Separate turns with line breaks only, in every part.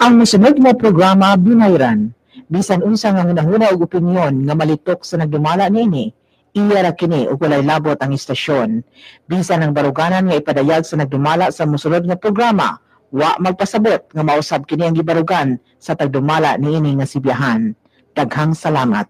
Ang mosunod nga programa binayran. Bisan unsa nga hunahuna ug opinyon nga malitok sa nagdumala niini, iya ra kini ug walay labot ang istasyon. Bisan ang baruganan nga ipadayag sa nagdumala sa mosunod nga programa, wa magpasabot nga mausab kini ang gibarugan sa tagdumala niini nga sibyahan. Daghang salamat.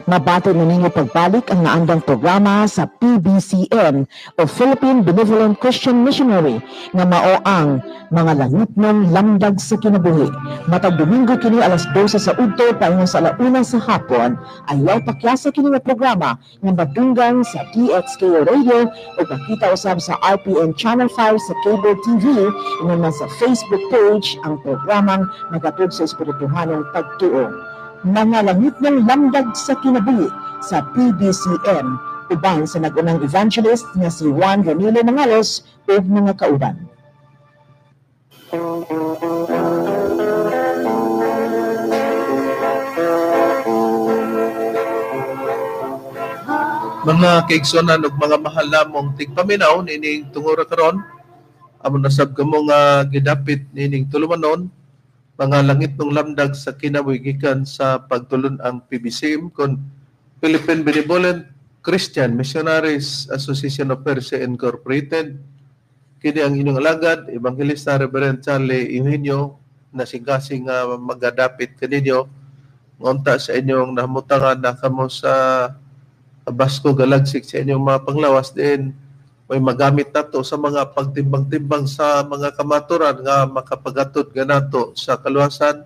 Mabato na ninyo pagbalik ang naandang programa sa PBCM o Philippine Benevolent Christian Missionary nga mao ang Mga Langitnong Lamdag sa Kinabuhi. Matag Domingo kini alas 12 sa udto paingon sa alauna sa hapon. Ayaw pakyasa kini nga programa nga madunggan sa DXKO Radio o makita usab sa RPN Channel 5 sa Cable TV, ingon man sa Facebook page ang programang nagatod sa espirituhanong pagtuo. Mga Langitnong Lamdag sa Kinabuhi sa PBCM uban sa nag-unang evangelist nga si Juan Ronilo Mangalos ug mga kauban.
Mga kaigsunan ug mga mahal namong tigpaminaw niining tungura karon, amo nasab kamo nga gidapit niining tulumanon, Mga Langitnong Lamdag sa Kinabuhi, gikan sa pagtulon ang PBCM kon Philippine Benevolent Christian Missionaries Association of Persia Incorporated. Kini ang inyong alagad, Evangelista Reverend Charlie Eugenio, na sigasing nga magadapit kaninyo ngonta sa inyong namutangan na kamo sa Basko galagsik sa inyong mga panglawas din may magamit nato sa mga pagtimbang-timbang sa mga kamaturan nga makapagatod ganato sa kaluwasan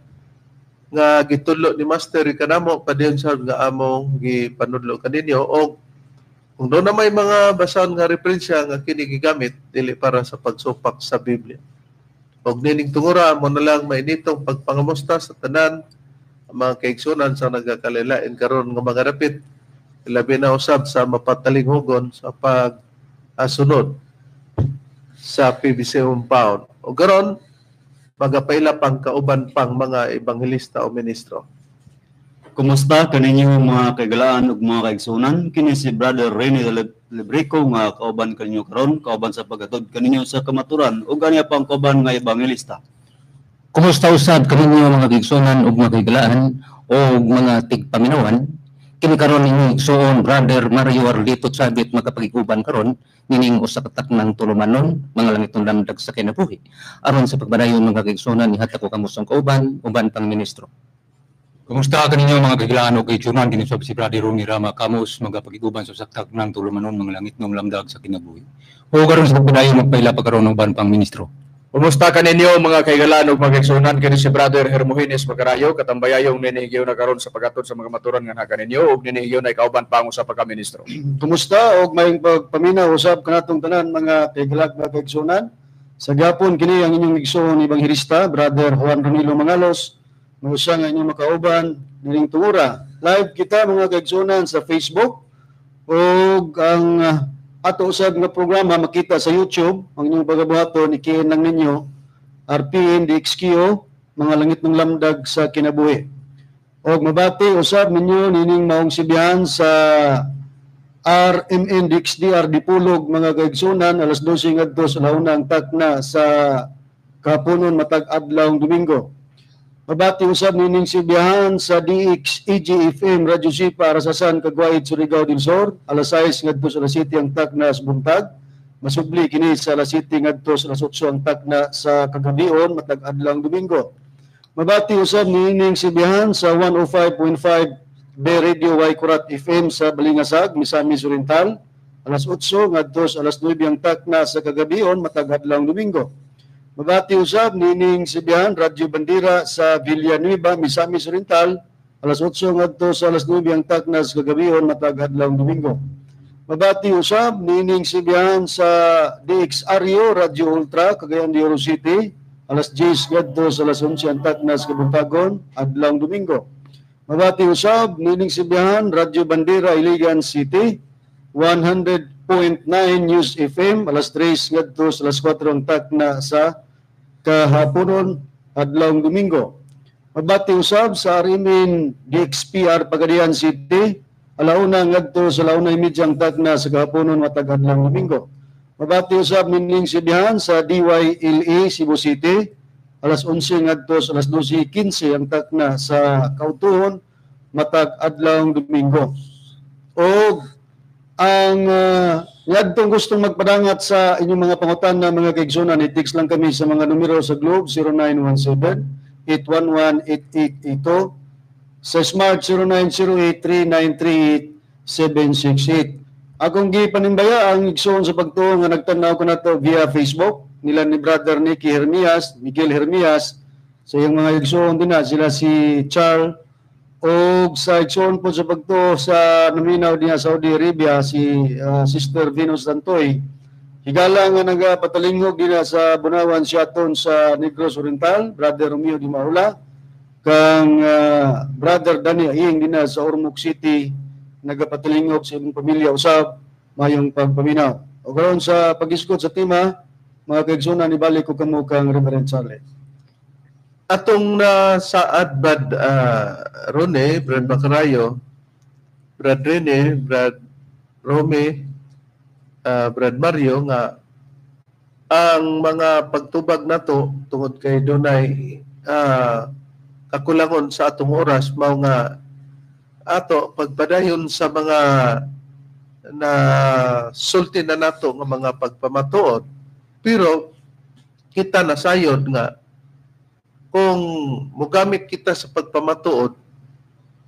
nga gitudlo ni Master kanamo padayon sa nga among gipanudlo kaninyo. Og kung doon na may mga basahan nga referensya nga kini gigamit dili para sa pagsupak sa Biblia. Og nining tungura mo na lang mainitong pagpangamusta sa tanan ang mga kaigsunan sa nagakalilain karon nga mga dapit, labi na usab sa mapatalinghugon sa pag sunod sa PBC Compound. O karon magapaila pang kauban pang mga ebanghelista o ministro.
Kumusta kaninyo mga kaigalaan ug mga kaigsunan? Kini si Brother Rene Librico nga kauban kaninyo karon, kauban sa paghatod kaninyo sa kamaturan ug aniya pang kauban nga ebanghelista.
Kumusta usab kaninyo mga kaigsunan ug mga kaigalaan ug mga tigpaminawan? Kini karon ninyo igsuon Brother Mario Arlito Chavit makapagiguban karon nining usa ka taknang tulumanon, Mga Langitong Lamdag sa Kinabuhi. Aron sa pagbadayon, mga kaigsunan, ihatag ko kamo sa kauban uban pang ministro.
Kumusta kaninyo mga kaigalaan ug kaigsunan? Kini si Brother Romy Rama Camus magapagiguban sa usa ka taknang tulumanon, Mga Langitnong Lamdag sa Kinabuhi. O karon sa pagbadayon magpaila pa karon uban pang ministro.
Kumusta kaninyo mga kaigalaan ug mga kaigsunan? Kini si Brother Hermogenes Magarayo, katambayayong ninihigayon na karon sa paghatod sa mga maturan nga kaninyo ug ninihigayon na kauban pa ang usa pa ka ministro.
Kumusta og maayong pagpaminaw usab kanatong tanan mga kaigalaan mga kaigsunan? Sa gapon kini ang inyong igsoon ebanghelista Brother Juan Ronilo Mangalos, nga usa nga inyong makauban nining tungura. Live kita mga kaigsunan sa Facebook ug ang ato usab nga programa makita sa YouTube. Ang inyong pagabuhaton, ikiin lang ninyo RPN DXQO, Mga Langitnong Lamdag sa Kinabuhi. Og mabati usab ninyo nining maong sibihan sa RMN DXDR Dipolog mga kaigsunan, alas 12 ngadto sa alauna ang takna sa kapunon matag adlaw Domingo. Mabati usab nining sibihan sa DXEGFM Radyo Sipa Arasasan Cagwait Surigao del Sur, alas 6 ngadto sa alas 7 ang takna sa buntag. Masubli kini sa alas 7 ngadto sa alas 8 ang takna sa kagabion matag adlaw Domingo. Mabati usab nining sibihan sa 105.5 B Radio Y Kurat FM sa Balingasag, Misamis Oriental, alas 8 ngadto sa alas 9 ang takna sa kagabion matag adlaw Domingo. Mabati usab nining sibihan Radyo Bandera sa Villanueva, Misamis Oriental, alas 8 ngadto sa alas 9 ang takna sa kagabion matag adlaw Domingo. Mabati usab nining sibihan sa DXRU Radyo Ultra Cagayan de Oro City, alas 10 ngadto sa alas 11 ang takna sa kabuntagon adlaw Domingo. Mabati usab nining sibihan Radyo Bandera Iligan City 100.9 News FM, alas 3 ngadto sa alas 4 ang takna sa kahaponon adlaw Domingo. Mabati usab sa RMN DXPR Pagadian City, alauna ngadto sa 1:30 ang takna sa kahaponon matag adlaw Domingo. Mabati usab nining sibihan sa DYLA Cebu City alas 11 ngadto sa alas 12:15 ang takna sa kautuhon matag adlawng Domingo. Og ang ngadtong gustong magpadangat sa inyong mga pangutana, mga kaigsunan, i-text lang kami sa mga numero sa Globe 0917 811 8882, sa Smart 0908 3938 768. Akong gipanimbaya ang igsoon sa pagtuo nga nagtanaw ko nato via Facebook nila ni Brother Nicky Hermias, Miguel Hermias, sa iyang mga igsoon din na sila si Charles, og sa igsoon po sa pagtuo sa naminaw diha sa Saudi Arabia, si Sister Venus Dantoy. Higala nga nagapatalinghog diha sa Bunawan Siaton sa Negros Oriental, Brother Romeo Di Maula, kang Brother Danny Aing dinha sa Ormoc City nagapatalinghog sa imong pamilya usab, mayong pagpaminaw. O karon sa pag-isgot sa tema, mga kaigsunan, ibalik ko kamo kang Reverend Charlie.
Atong na saad, Brad Rone, Brad Macarayo, Brad Rene, Brad Rome, Brad Mario, nga ang mga pagtubag nato tungod kay dunay kakulangon sa atong oras, mao nga ato pagpadayon sa mga na sulti na nato nga mga pagpamatuod. Pero kita nasayod nga kung mogamit kita sa pagpamatuod,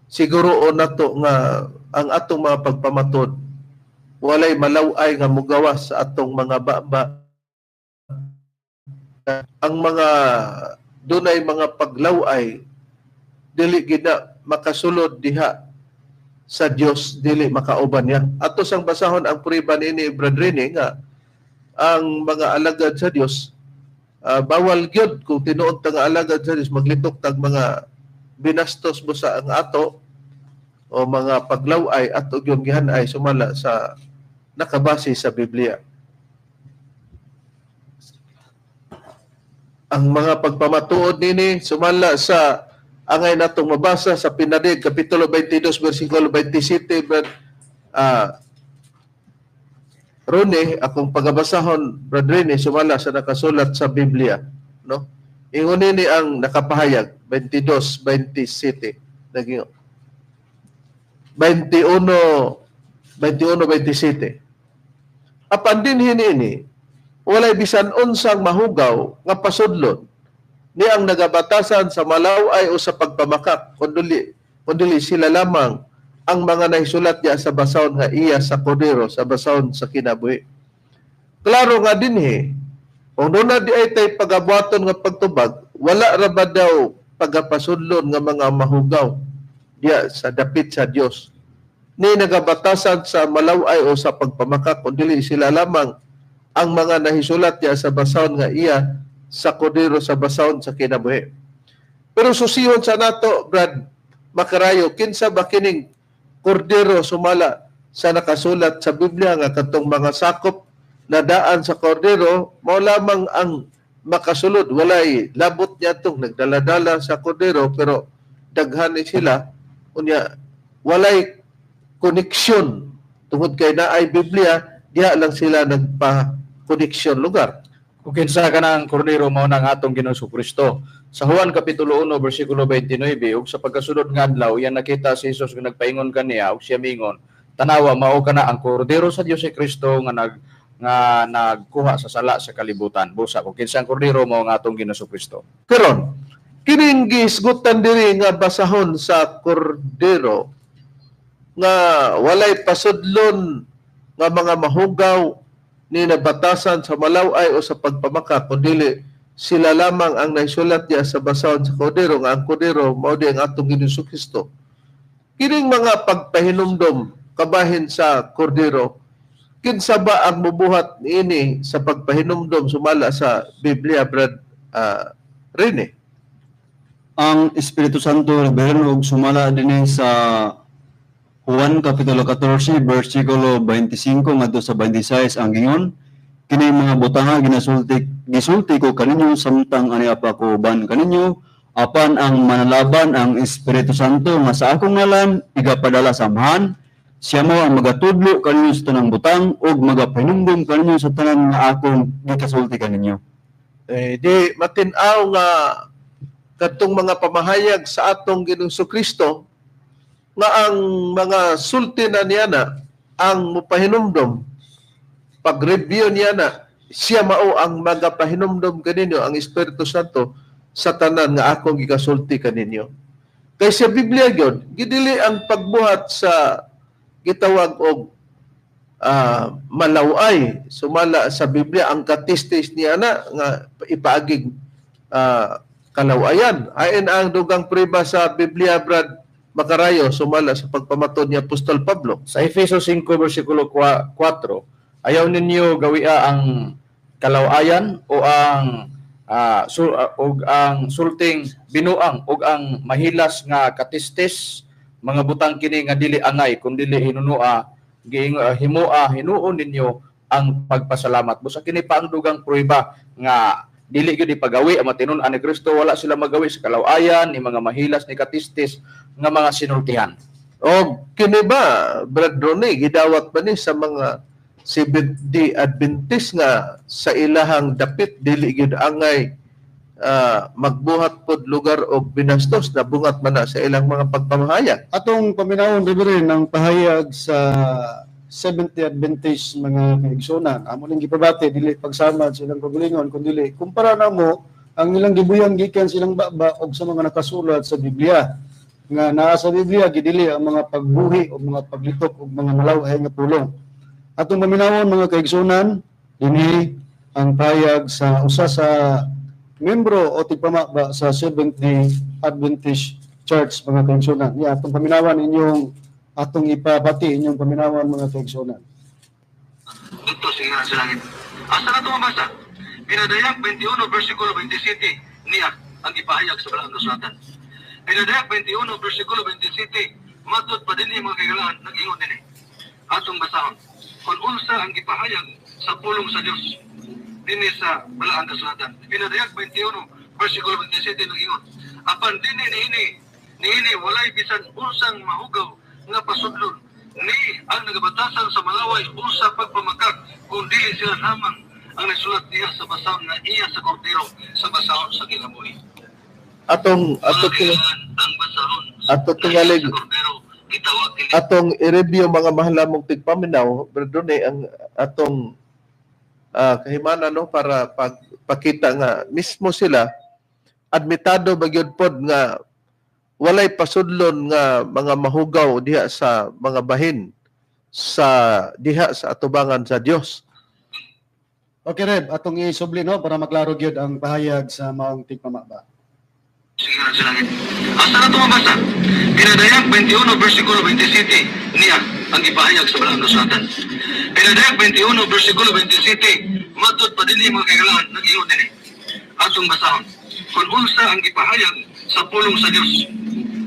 siguro o nato nga ang atong mga pagpamatuod walay malaw-ay nga mugawas sa atong mga baba. Ang mga dunay mga paglaw-ay dili gina makasulod diha sa Dios, dili makauban niya. Ato sang basahon ang prueba niini, Brad Rene, nga ang mga alagad sa Dios, bawal gyud kung tinuod ta nga alagad sa Dios maglitok tag mga binastos busa ang ato o mga paglaw-ay, ato gyud gihan-ay sumala sa nakabase sa Biblia. Ang mga pagpamatuod nini sumala sa angay natong mabasa sa Pinadig kapitulo 22 bersikulo 27, Brad Rone, akong pagabasahon, Brad Rene, sumala sa nakasulat sa Biblia, no? Ingon nini ang nakapahayag 22:27, naging 21:21:27. Apan dinhi niini walay bisan unsang mahugaw nga pasudlon ni ang nagabatasan sa malaw-ay o sa pagpamakak, kundili sila lamang ang mga nahisulat diya sa basahon nga iya sa kordero sa basahon sa kinabuhi. Klaro nga dinhi, kung doon na di ay tay pagabuhaton nga pagtubag, wala ra ba daw pagapasudlon nga mga mahugaw diya sa dapit sa Dios ni nagabatasan sa malaw-ay o sa pagpamakak, kundili sila lamang ang mga nahisulat diya sa basahon nga iya sa kordero sa basahon sa kinabuhi. Pero susihon sa nato, Brad Makarayo, kinsa ba kining kordero sumala sa nakasulat sa Biblia nga katong mga sakop na daan sa kordero mao lamang ang makasulod? Walay labot niya tong nagdala-dala sa kordero, pero daghan ni sila, unya walay koneksyon tungod kay naay Biblia, diha lang sila nagpa-koneksyon lugar.
Kung kinsa ka ng kordero, mao na ang atong Ginoong Kristo. Sa Juan kapitulo 1 bersikulo 29, ug sa pagkasulod nga adlaw, iyang nakita si Jesus nga nagpaingon kaniya ug siya mingon, tanawa, mao ka na ang kordero sa Dios si Kristo nga nagkuha sa sala sa kalibutan. Busa kung kinsa ang kordero, mao ang atong Ginoong Kristo.
Karon, kining gisgutan diri nga basahon sa kordero nga walay pasudlon nga mga mahugaw ni nabatasan sa malaw-ay o sa pagpamaka, kundili sila lamang ang naisulat diya sa basahon sa kordero nga ang kordero mao di ang atong Ginoong Kristo. Kining mga pagpahinumdom kabahin sa kordero, kinsa ba ang mubuhat niini sa pagpahinumdom sumala sa Biblia, Brad Rene?
Ang Espiritu Santo, Reverend, og sumala dinhi sa Juan Kapitulo 14, versikulo 25 ngadto sa 26 ang gingon, kini mga butanga gisulti ko kaninyo samtang ania pa ko uban kaninyo, apan ang manalaban ang Espiritu Santo nga sa akong ngalan igapadala sa Amahan, Siya mao ang magatudlo kaninyo sa tanang butang ug magapahinumdom kaninyo sa tanan nga akong gikasulti kaninyo.
Eh, di matin-aw nga kadtong mga pamahayag sa atong Ginoong Kristo nga ang mga sulti na niya na ang mupahinumdom, pag-review niya na siya mao ang magapahinumdom kaninyo, ang Espiritu Santo, sa tanan nga akong gikasulti kaninyo. Kay sa Biblia gyud gidili ang pagbuhat sa gitawag og malaway sumala sa Biblia ang katistis niya na nga ipaagig kalawayan. Ayon ang dugang priba sa Biblia, Brad Makarayo, sumala sa pagpamatod ni Apostol Pablo.
Sa Efeso 5 versikulo 4, ayaw ninyo gawia ang kalawayan o ang og ang sulting binuang og ang mahilas nga katistis, mga butang kini nga dili angay kun dili hinunua himoa hinuon ninyo ang pagpasalamat. Busa kini pa ang dugang prueba nga dili gyud ipagawi ang matinud-an ni Kristo, wala sila magawi sa kalawayan ni mga mahilas ni katistis nga mga sinultihan.
O kini ba, Brad Ronnie, gidawat ba ni sa mga Seventh-day Adventist nga sa ilahang dapit dili gyud angay magbuhat pod lugar og binastos na bungat man na sa ilang mga pagpamahayag?
Atong paminawon, Reverend, ang pahayag sa Seventh-day Adventist, mga kaigsunan. Amo ning gipabati, dili pagsamad sa ilang kaugalingon, kun dili kumpara namo ang ilang gibuyang gikan silang baba og sa mga nakasulat sa Biblia. Nga naa sa Biblia gidili ang mga pagbuhi o mga paglitok og mga malawhay nga pulong. Atong paminawon, mga kaigsunan, dinhi ang pahayag sa usa sa membro o tigpamaba sa Seventh-day Adventist Church, mga kaigsunan. Ya, atong paminawan inyong atong ipabati inyong paminawan, mga kaigsunan.
Dito sa ina sa langit. Asa na ito mabasa? Pinadayag 21 versikulo 27 niya ang ipahayag sa balaan kasulatan. Pinadayag 21 versikulo 27, matod pa dinhi, mga kaigalaan, nag-ingon dinhi. Atong basahon kung unsa ang gipahayag sa pulong sa Dios dinhi sa balaan kasulatan. Pinadayag 21 versikulo 27 nag-ingon, apan dinhi niini walay bisan unsang mahugaw nga pasudlon ni ang nagabatasan sa malaway o sa pagpamakak, kung dili sila lamang ang nagsulat niya sa basahon nga iya sa kordero sa basahon sa kinabuhi.
Atong ato
ang basahon
ato tingalig
sa kordero gitawag kini
atong i-review, mga mahal namong tigpaminaw, Brad Ronnie, ang atong kahimana no para pagpakita nga mismo sila admitado ba gyud pod nga walay pasudlon nga mga mahugaw diha sa mga bahin sa diha sa atubangan sa Dios.
Okay, Reb, atong isubli no para maklaro gyud ang pahayag sa maong tigpamaba.
Sige na sa langit. Asa na ito mabasa? Pinadayag 21 versikulo 27 niya ang ipahayag sa balaan kasulatan. Pinadayag 21 versikulo 27, matod pa dinhi, mga kaigalaan, nag-ingon dinhi. Atong basahon kung unsa ang ipahayag sa pulong sa Dios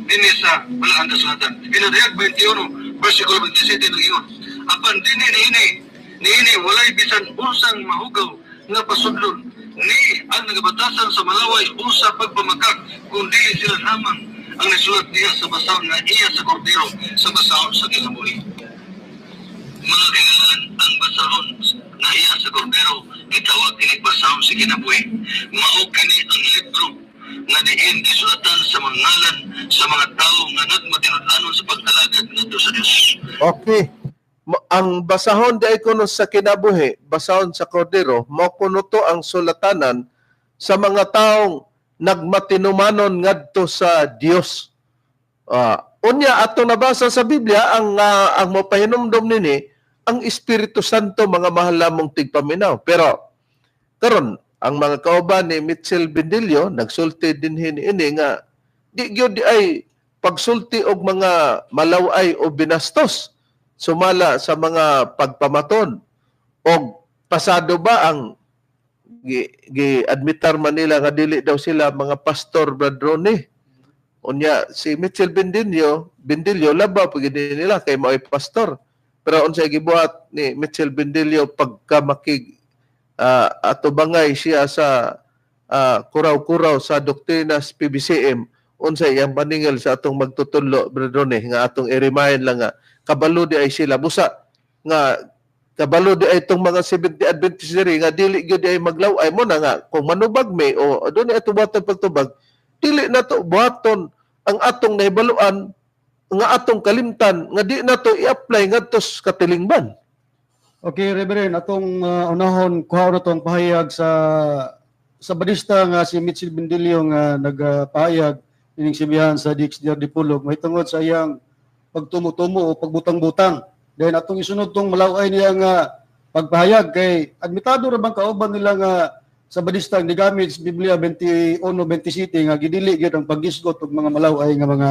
dinhi sa balaan kasulatan. Pinadayag 21 versikulo 27 nag-ingon, apan dinhi niini walay bisan unsang mahugaw nga pasudlon ni ang nagabatasan sa malaway o sa pagpamakak, kung dili sila lamang ang nagsulat niya sa basahon nga iya sa kordero sa basahon sa kinabuhi. Mga kailangan, ang basahon na iya sa kordero gitawag kini basahon sa kinabuhi. Mao kini ang libro nga diin gisulatan sa mga ngalan sa mga tawo nga nagmatinud-anon sa pagtalagad ngadto sa Dios.
Okay. Ang basahon di ay kuno sa kinabuhi, basahon sa kordero, mao kuno to ang sulatanan sa mga taong nagmatinumanon ngadto sa Dios. Unya ato nabasa sa Biblia ang mopahinumdom nini ang Espiritu Santo, mga mahal namong tigpaminaw. Pero karon ang mga kauban ni Mitchell Bendillo nagsulti dinhi niini nga di gyud ay pagsulti og mga malaway o binastos sumala sa mga pagpamaton, og pasado ba ang gi-admitar man nila nga dili daw sila mga pastor, Brad Ronnie. Unya si Mitchell Bendillo labaw pag nila kay mao'y pastor. Pero unsay gibuhat ni Mitchell Bendillo pagka makig atubangay siya sa kuraw-kuraw sa doktrinas PBCM, unsay iyang paningil sa atong magtutudlo, Brad Ronnie, nga atong i-remind lang nga Kabalo di ay sila busa nga kabalo di ay itong mga 70 Adventist diri nga dili gyud ay maglaw-ay mo na nga kung manubag may o adunay ato buhaton pagtubag, dili nato buhaton ang atong nahibaluan nga atong kalimtan nga di nato i-apply ngadto sa katilingban.
Okay, Reverend, atong unahon kuha na tong pahayag sa Sabadista nga si Mitchell Bendilio nga nagpahayag ining sibihan sa DXDR Dipolog mahitungod sa iyang pagtumo-tumo o pagbutang-butang. Then atong isunod tong malaway niya nga pagpahayag kay admitado ra bang kauban nila nga Sabadista ang gigamit sa Biblia 21:27 nga gidili gyud ang paggisgot og mga malaway nga mga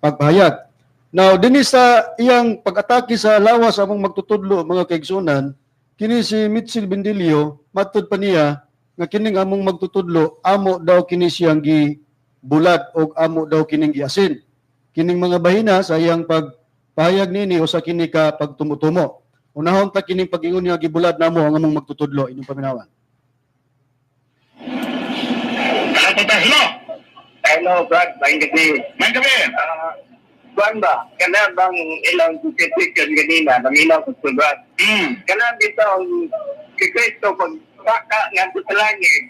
pagpahayag. Now, dinhi sa iyang pag-atake sa lawas among magtutudlo, mga kaigsunan, kini si Mitchell Bendilio, matud pa niya nga kining among magtutudlo, amo daw kini siyang gibulad o amo daw kining giasin. Kining mga bahina sa iyang pagpahayag nini o sa kini ka pagtumutumo. Unahon ta kining pag-ingon niya gibulad namo ang among magtutudlo, inyong paminawan.
Hello.
Hello, Brad. Maayong gabi.
Maayong gabi.
Kuan ba? Kana bang ilang situation ganina, naminaw ko sa Brad. Kana bitaw si Kristo pag baka ngadto sa langit,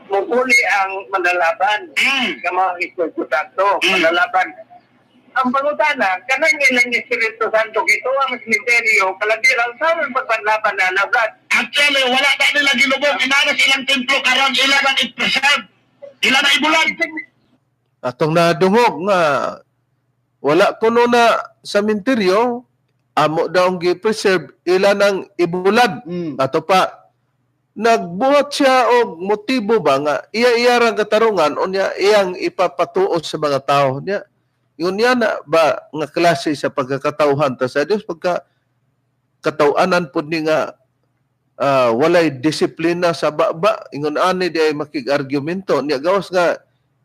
mupuli ang manlalaban. Nga mga Espiritu Santo, manlalaban. Ang pangutana, kanang ilang Espiritu Santo kito ang misteryo, kalabiran sa aming pagpanlaban na Brad.
Actually, wala na nila gilubong. Inana silang templo karon ila nang i-preserve. Ila na ibulan.
Atong nadungog nga wala kuno na sa minteryo, amo daw ang gi-preserve, ila nang ibulad. Ato pa, nagbuhat siya og motibo ba nga iya-iyarang katarungan unya iyang ipapatuo sa mga tao niya. Yun niya na ba nga klase sa pagkakatawhan ta sa Dios, pagka katawanan pud ni nga walay disiplina sa baba, ingon ani di ay makig-argumento niya, gawas nga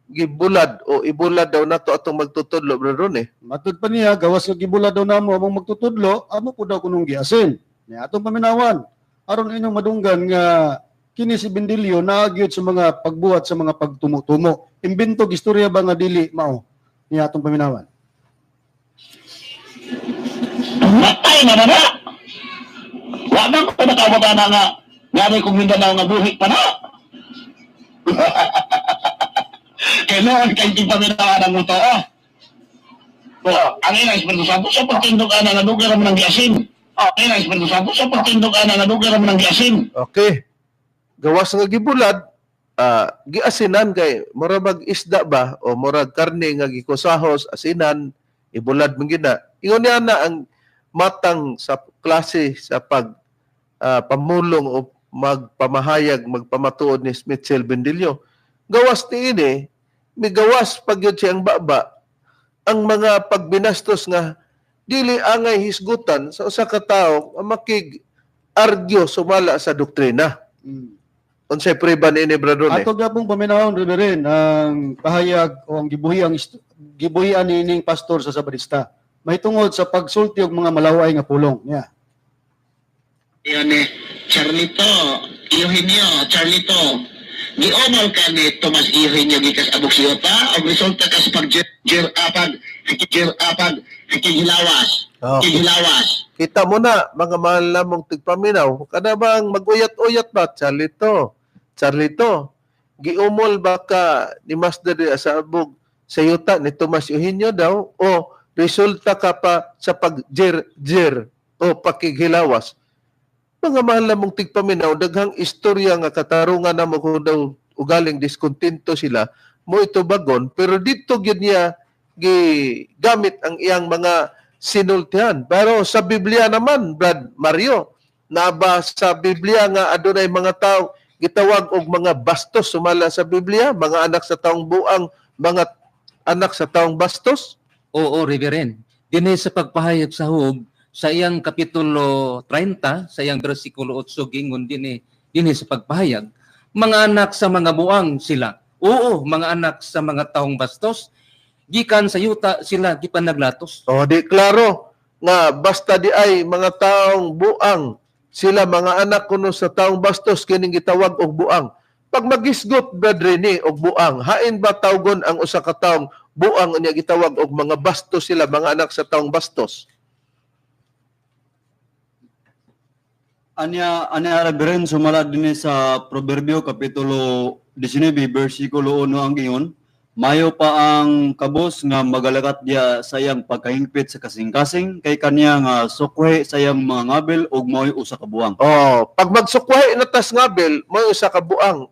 gibulad o ibulad daw nato atong magtutudlo, Brother Ronnie.
Matud pa niya, gawas nga gibulad daw namo among magtutudlo, amo po daw kunong giasin. Niya atong paminawan, aron inyong madunggan nga kini si Bendilio naagyod sa mga pagbuhat sa mga pagtumutumo. Imbento istorya ba nga dili mao? Niya atong paminawan.
Matay na na na. Wa man ko nakabot na nga ngani kong Mindanao nga buhi pa na. Kailangan kay paminawan ang muto. Oh, ang ilang Espiritu Santo sa pagtindog ana nga dugay ra man ang giasin. Oh, ang ilang Espiritu Santo sa pagtindog ana nga dugay ra man ang giasin.
Okay. Gawas nga gibulad, giasinan kay murag mag isda ba o murag karne nga gikusahos, asinan, ibulad man gina. Ingon niya na ang matang sa klase sa pag pamulong o magpamahayag, magpamatuod ni Mitchell Bendilio. Gawas ni ini, migawas pag yun siyang baba, ang mga pagbinastos nga dili angay hisgutan sa usa ka tawo makig-argue sumala sa doktrina. Unsay prueba niini, Brother Ronnie?
Ato gyapong paminawon, Reverend, ang pahayag o ang gibuhian niining pastor sa Sabadista mahitungod sa pagsulti og mga malaway nga pulong niya.
Iyon ni Charlito Eugenio, Charlito. Giomol ka ni Tomas Eugenio gikas Abuxiyota og resulta kas pag jer apag jer apag kigilawas.
Okay.
Kigilawas.
Kita mo na mga mahal namong tigpaminaw, kada bang maguyat-uyat ba Charlito? Charlito, giumol ba ka ni Master de sa abog sa yuta ni Tomas Eugenio daw o resulta ka pa sa pag-jer-jer o pakighilawas? Mga mahal namong tigpaminaw, daghang istorya nga katarungan na mo kung daw ugaling diskontento sila mo ito bagon, pero dito gyud niya gigamit ang iyang mga sinultihan. Pero sa Biblia naman, Brad Mario, naba sa Biblia nga adunay mga tao gitawag og mga bastos sumala sa Biblia, mga anak sa taong buang, mga anak sa taong bastos?
Oo, Reverend. Dinhi sa pagpahayag sa Hub, sa iyang kapitulo 30, sa iyang bersikulo 8, gingon dinhi sa pagpahayag, mga anak sa mga buang sila. Oo, mga anak sa mga taong bastos, gikan sa yuta sila gipanaglatos.
O, di klaro nga basta di ay mga taong buang sila, mga anak kuno sa taong bastos, kining gitawag og buang. Pag magisgot, Brad Rene, og buang, hain ba tawgon ang usa ka taong buang unya gitawag og mga bastos sila, mga anak sa taong bastos?
Anya anya Reverend, sumala dinhi sa Proverbio kapitulo 19 bersikulo 1 ang ingon, "Mayo pa ang kabos nga magalakat diya sa iyang pagkahingpit sa kasing-kasing, kay kaniya nga sukwe sa iyang mga ngabil ug mao'y usa ka buang."
Oh, pag magsukwahi na tas ngabil, mao'y usa ka buang.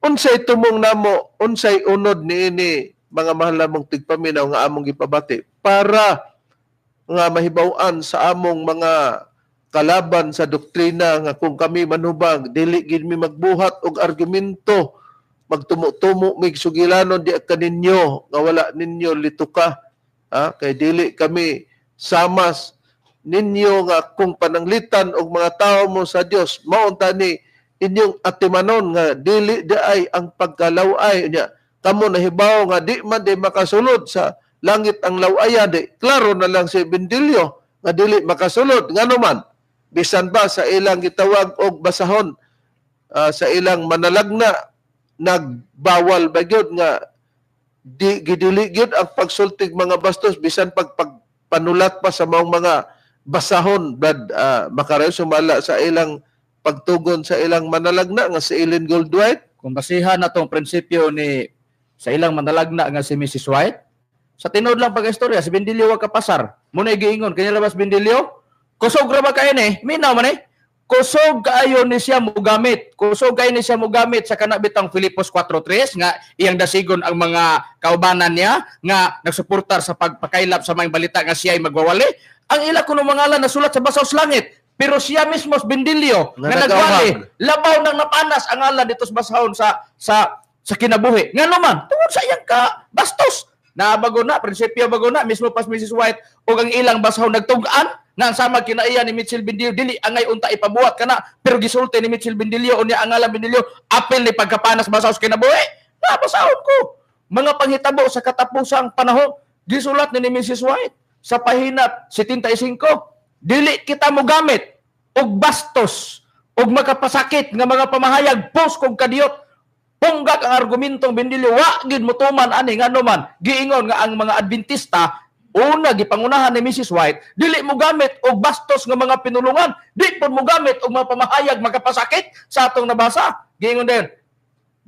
Unsay tumong namo, unsay unod niini, mga mahal namong tigpaminaw, nga among gipabati para nga mahibaw-an sa among mga kalaban sa doktrina nga kung kami manhubag, dili gid mi magbuhat og argumento, magtumo-tumo mig sugilanon di kaninyo nga wala ninyo lituka, ha? Kay dili kami samas ninyo nga kung pananglitan og mga tao mo sa Dios, maunta ni inyong atimanon nga dili di ay ang pagkalaway nya. Kamo nahibaw nga di man di makasulod sa langit ang lawaya, di klaro na lang si Bendilio nga dili makasulod. Ngano man, bisan ba sa ilang gitawag og basahon, sa ilang manalagna, nagbawal ba gyud nga di gidili gyud ang pagsultig mga bastos, bisan pag pagpanulat pa sa maong mga basahon, brad, makarayo sumala sa ilang pagtugon sa ilang manalagna nga si Ellen Goldwhite.
Kung basihan na tong prinsipyo ni sa ilang manalagna nga si Mrs. White, sa tinuod lang pag-istorya, si Bendilio wa kapasar. Muna giingon, kanya labas Bendilio, kusog ra ba kayo ni? Minaw man eh. Kusog kaayo ni siya mugamit. Kusog kaayo ni siya mugamit sa kana bitang Filipos 4:3 nga iyang dasigon ang mga kaubanan niya nga nagsuportar sa pagpakaylap sa mga balita nga siya ay magwawali. Ang ila kuno mga ngalan nasulat sa basaw sa langit. Pero siya mismo si Bendilio nga nagwali, labaw nang napanas ang ngalan dito sa basahon sa kinabuhi. Ngano man, tungod sa iyang ka bastos. Nabago na, prinsipyo bago na, mismo pas Mrs. White o ang ilang basahon nagtug-an nga ang sama kinaiya ni Mitchell Bendilio dili angay unta ipabuhat kana, pero gisulti ni Mitchell Bendilio unya ang ngalan Bendilio apil ni pagkapanas basaw sa kinabuhi. Nabasahon ko mga panghitabo sa katapusang panahon, gisulat ni Mrs. White sa pahina 75, dili kita mogamit og bastos og makapasakit nga mga pamahayag post kog kadiyot. Punggak ang argumentong Bendilio, wa gid motuman ani. Ngano man, giingon nga ang mga Adventista una gipangunahan ni Mrs. White dili mo gamit og bastos nga mga pinulungan, di pud mo gamit og mga pamahayag makapasakit sa atong nabasa. Giingon din,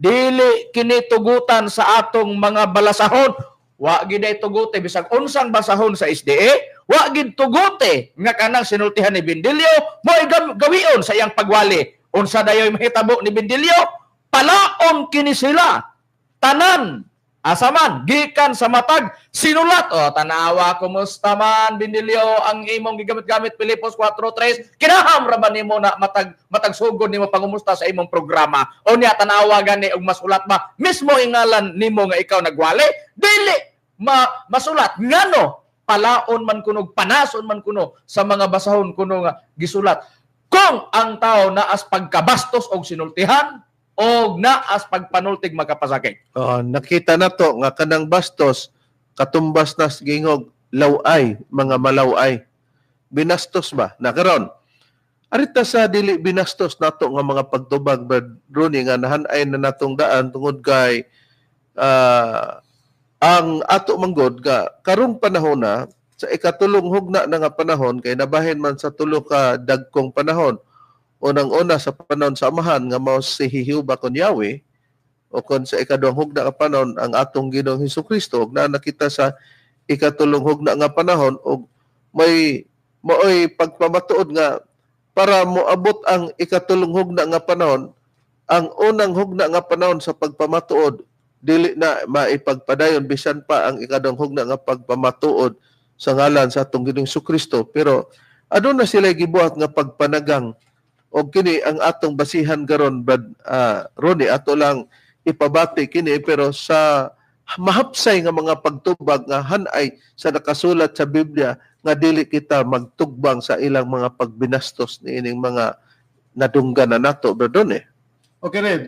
dili kini tugutan sa atong mga balasahon. Wa gid ay tugote bisag unsang basahon sa SDA, wa gid tugote nga kanang sinultihan ni Bendilio mo'y gawion sa iyang pagwali. Unsa dayoy mahitabo ni Bendilio? Palaon kini sila tanan asaman gikan sa matag sinulat. O tanawa, kumusta man Bendilio ang imong gigamit-gamit Filipos 4:3, kinaham ra ba nimo na matag sugod nimo pangumusta sa imong programa? O niya tanawa gani og masulat ba mismo ingalan nimo nga ikaw nagwali? Dili masulat. Ngano palaon man kuno, panason man kuno sa mga basahon kuno nga gisulat. Kung ang tao naas pagkabastos og sinultihan og naas pagpanultig makapasakit.
Oh, nakita na to nga kanang bastos katumbas na gingog laway, mga malaway. Binastos ba? Nakaron. Arita sa dili binastos nato nga mga pagtubag, Brad Ronnie, nga nahanay na natong daan tungod kay ang ato manggod nga karong panahon na sa ikatulong hugna na nga panahon, kay nabahin man sa tulo ka dagkong panahon. Unang-una sa panahon sa Amahan nga mao si Jehovah kon Yahweh, o kon sa ikaduhang hugna nga panahon ang atong Ginoong Hesukristo, ug naa nakita sa ikatulong hugna nga panahon, og may maoy pagpamatuod nga para moabot ang ikatulong hugna nga panahon, ang unang hugna nga panahon sa pagpamatuod dili na maipagpadayon bisan pa ang ikaduhang hugna nga pagpamatuod sa ngalan sa atong Ginoong Hesukristo. Pero aduna sila gibuhat nga pagpanagang, og kini ang atong basihan karon, Brad Ronnie, ato lang ipabati kini pero sa mahapsay nga mga pagtubag nga hanay sa nakasulat sa Biblia nga dili kita magtugbang sa ilang mga pagbinastos niining mga nadunggan na nato, Brad Ronnie.
Okay, Reb.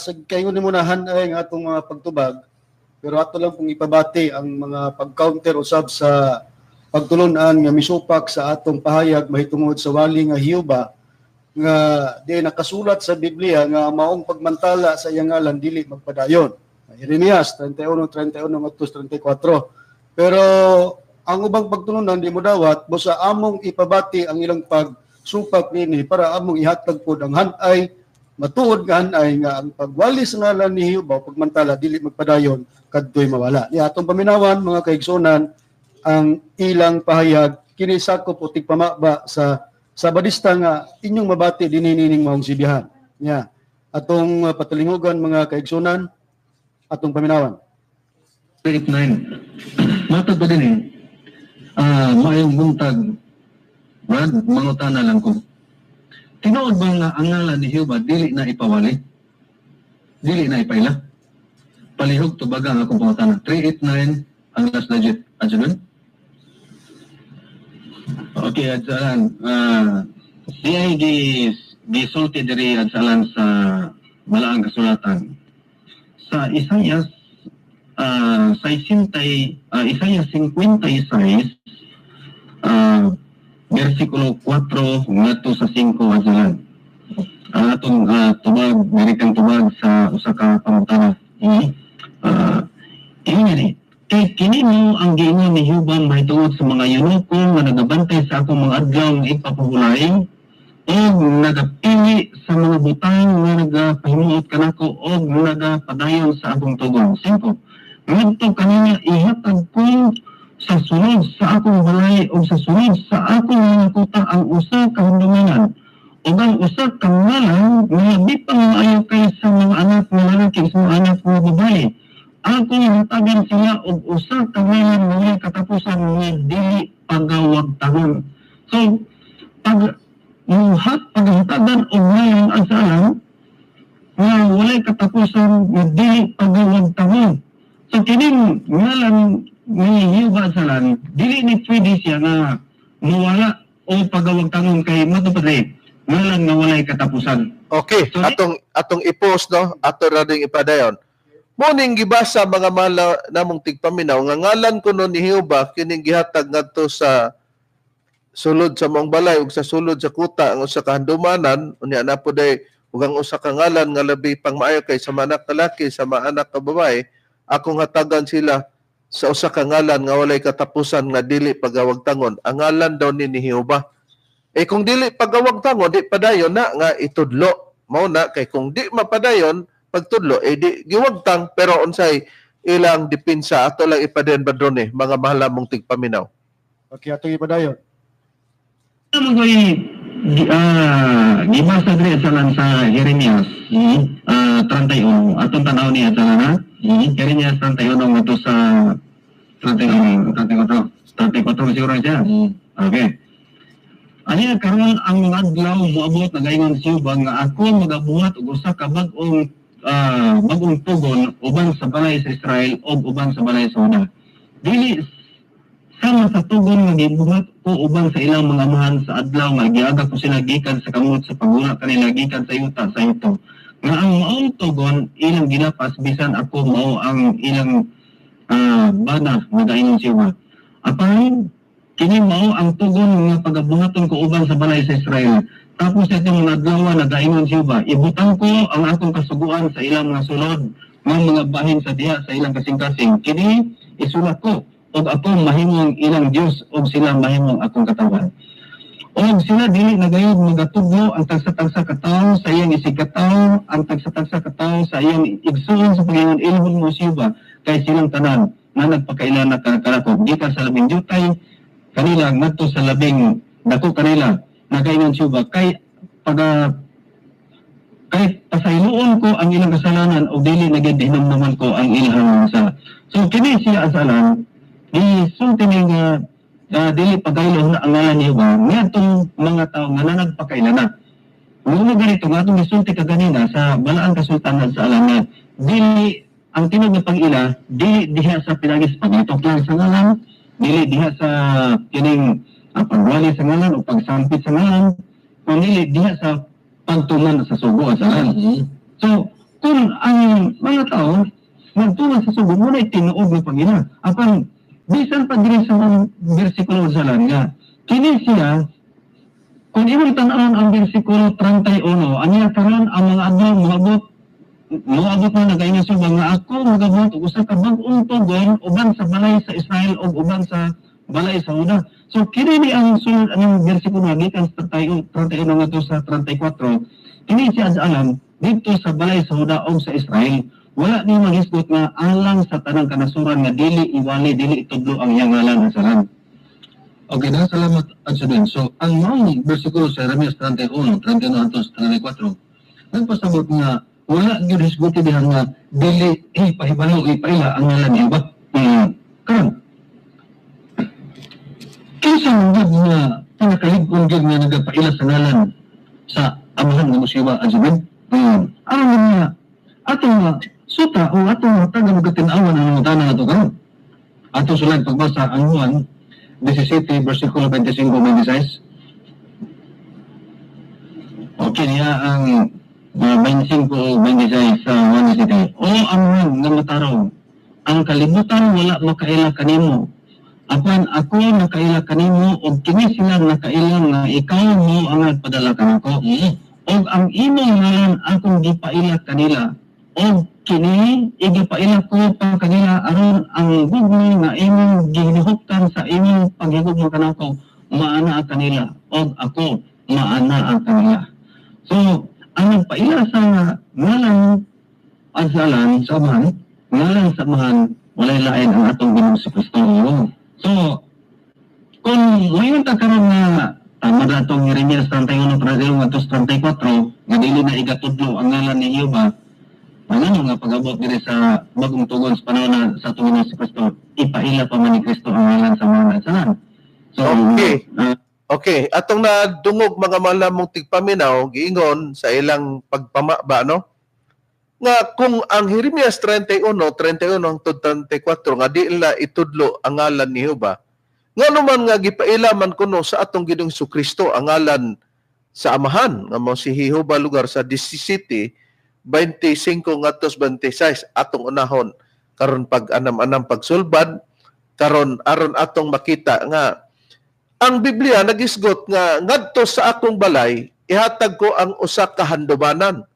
Sa kaingon nimo na hanay ang atong mga pagtubag, pero ato lang pong ipabati ang mga pag-counter usab sa pagtulunan nga misupak sa atong pahayag mahitungod sa wali nga Hiuba nga di nakasulat sa Biblia nga maong pagmantala sa iyang ngalan dili magpadayon. Jeremias 31:31 ngadto 34. Pero ang ubang pagtulunan di mo dawat busa among ipabati ang ilang pag supak nini para among ihatag pod ang hanay, matuod nga hanay nga ang pagwali sa ngalan ni Jehova pagmantala dili magpadayon kadtoy mawala. Ni atong paminawan, mga kaigsunan, ang ilang pahayag kini sakop o tigpamaba sa Sabadista nga inyong mabati dinhi nining maong sibihan. Nya atong patalingugan, mga kaigsunan, atong paminawan.
89. Matag ba din eh? Maayong buntag. Brad, mangutana lang ko. Tinuod ba nga ang ngalan ni Jehova dili na ipawali? Dili na ipaila? Palihog tubaga ang akong pangutana. 389 ang last digit. Adyo dun? Okay, adsalan. Siya ay gisulti diri, adsalan, sa balaang kasulatan. Sa Isaias 60, Isaias 56 versikulo 4 ngadto sa 5, adsalan. Ang atong tubag, direktang tubag sa usa ka pangutana. Ingon ni, kay kini mo ang giingon ni Jehova mahitungod sa mga eunuko nga nagabantay sa akong mga adlaw nga ipapahulay og nagapili sa mga butang nga nagapahimuot kanako og nagapadayon sa akong tugon. 5. Ngadto kanina ihatag ko sa sulod sa akong balay o sa sulod sa akong mga kuta ang usa ka handumanan ug ang usa ka ngalan nga labi pang maayo kaysa mga anak nga lalaki sa mga anak nga babae. Akong hatagan sila og usa ka ngalan nga walay katapusan nga dili pagawagtangon. So, pag muhat paghatagan og ngalan ang salam nga walay katapusan nga dili pagawagtangon. So kining ngalan ni Jehova salan dili ni pwede siya nga mawala o pagawagtangon kay matupad ngalan nga walay katapusan.
Okay,
So,
atong i-post, no, ato ra ding ipadayon. Muning gibasa, mga mahal namong tigpaminaw, nga ngalan kuno ni Jehova kining gihatag ngadto sa sulod sa maong balay ug sa sulod sa kuta ang usa ka handumanan, unya na po day ug ang usa ka ngalan nga labi pang maayo kay sa mga anak lalaki, sa mga anak ka babae, akong hatagan sila sa usa ka ngalan nga walay katapusan nga dili pagawagtangon. Ang ngalan daw ni Jehova. Eh kung dili pagawagtangon, di padayon na nga itudlo. Mao na kay kung di mapadayon pagtudlo, eh di giwagtang, pero unsay ilang depensa, ato lang ipadayon badron eh, mga mahal namong tigpaminaw.
Okay, atong ipadayon.
Ano ko'y gibasa diri sa lan sa Jeremias 31, atong tanaw niya sa lan ha Jeremias 31 ngadto sa 31, 34, 34 siguro siya. Okay. Ani karon ang mga adlaw moabot, nagaingon siya ba nga ako magabuhat og usa ka bag-ong bagong tugon uban sa balay sa Israel ug uban sa balay sa Juda. Dili sama sa tugon nga gibuhat ko uban sa ilang mga amahan sa adlaw nga giaga ko sila gikan sa kamot sa pagula kanila gikan sa yuta sa ito. Nga ang maong tugon ilang gilapas bisan ako mao ang ilang bana, nagaingon siya. Apan kini mao ang tugon nga pagabuhaton ko uban sa balay sa Israel. Tapos sa itong mga adlaw, nagaingon siya ba, ibutang ko ang akong kasuguan sa ilang mga sulod nga mga bahin sa diha sa ilang kasing-kasing. Kini isulat ko og ako mahimong ilang Dios og sila mahimong akong katawan. Og sila dili na gayud magatudlo ang tagsa-tagsa ka tawo sa iyang isigkatawo, ang tagsa-tagsa ka tawo sa iyang igsuon sa Panginoon, ilhon mo siya ba, kay silang tanan na nagpakaila na kanako gikan sa labing jutay kanila ngadto sa labing dako kanila, nagaingon siya ba, kay paga kay pasayloon ko ang ilang kasalanan o dili na gyud hinumduman ko ang ilang sala. So kini siya asalan gisulti ni nga dili pagaylo na ang ngalan ni Jehova ngadtong mga tawo nga nanagpakaila na. Mao ganito nga atong gisulti kaganina sa balaang kasultanan sa alam nga dili ang tinuod nga pag-ila dili diha sa pinagis paglitok lang sa ngalan, dili diha sa kining pagwali sa ngalan o pagsampit sa ngalan, kundi diha sa pagtuman sa sugo sa ngalan. So kung ang mga tao nagtuman sa sugo, mo na'y tinuod nga pag-ila. Apan bisan pa diri sa mga bersikulo sa lan nga kini siya kung imong tan-awon ang bersikulo 31, aniya karon ang mga adlaw moabot na, nagaingon siya nga ako magabuhat og usa ka bag-ong tugon uban sa balay sa Israel ug uban sa
balay sa Juda. So kini ni ang sulod anang bersikulo gikan sa 31 ngadto sa 34, kini si Azalan didto sa balay sa Juda og sa Israel. Wala ni maghisgot nga alang sa tanang kanasuran nga dili iwali, dili itudlo ang iyang ngalan Azalan.
Okay, daghang salamat, Adsaben. So, ang maong bersikulo sa Jeremias 31, 31 hangtod sa 34, nagpasabot nga wala gyud hisguti diha nga dili pahibalo ipaila ang ngalan ni Jehova. Karon, kinsa man gyud nga pinakalig-on gyud nga nagapaila sa ngalan sa Amahan nga mo si Jehova, Adsaben? Aron nga atong suta o atong hatagan og katin-awan ang mga tanan ato karon. Ato sulad pagbasa ang Juan 17 versikulo 25-26. Okay niya ang 25-26 sa Juan 17. O amahan nga matarong, ang kalibutan wala makaila kanimo. Apan ako nakaila kanimo og kini sila nakaila nga ikaw mo ang nagpadala kanako. Og ang imong ngalan akong gipaila kanila. Og kini igipaila ko pa kanila aron ang gugma nga imong gihuptan sa imong paghigugma kanako maana kanila og ako maana kanila. So ang nagpaila sa ngalan Azalan sa Amahan, ngalan sa Amahan, walay lain ang atong Ginoong Kristo. So kung ngayon ta karon nga tama na atong Jeremias 31 31 ngadto sa 34 nga dili na igatudlo ang ngalan ni Jehova, ano nga pag-abot diri sa bagong tugon sa panahon na sa atong Ginoong Kristo, ipaila pa man ni Kristo ang ngalan sa mga salan. So,
Okay. Okay, atong nadungog mga malamong tigpaminaw giingon sa ilang pagpamaba, no? Nga kung ang Jeremias 31, 31 hangtod 34 nga di nila itudlo ang ngalan ni Jehova, ngano man nga gipaila man kuno sa atong Ginoong Kristo ang ngalan sa Amahan nga mao si Jehova lugar sa 17 25 ngadto 26 atong unahon karon pag anam-anam pagsulbad karon aron atong makita nga ang Biblia nagisgot nga ngadto sa akong balay ihatag ko ang usa ka handumanan.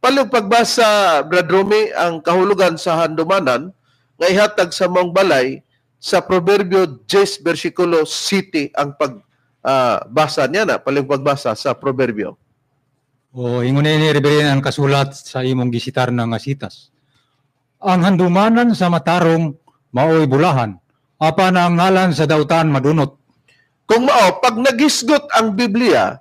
Palihog pagbasa, Brad Romy, ang kahulugan sa handumanan nga ihatag sa maong balay sa Proverbio 10 versikulo 7 ang pagbasa niya na palihog pagbasa sa Proverbio.
O ingon ni Reverend ang kasulat sa imong gisitar na nga sitas. Ang handumanan sa matarong maoy bulahan, apan ang ngalan sa dautan madunot.
Kung mao, pag nagisgot ang Biblia,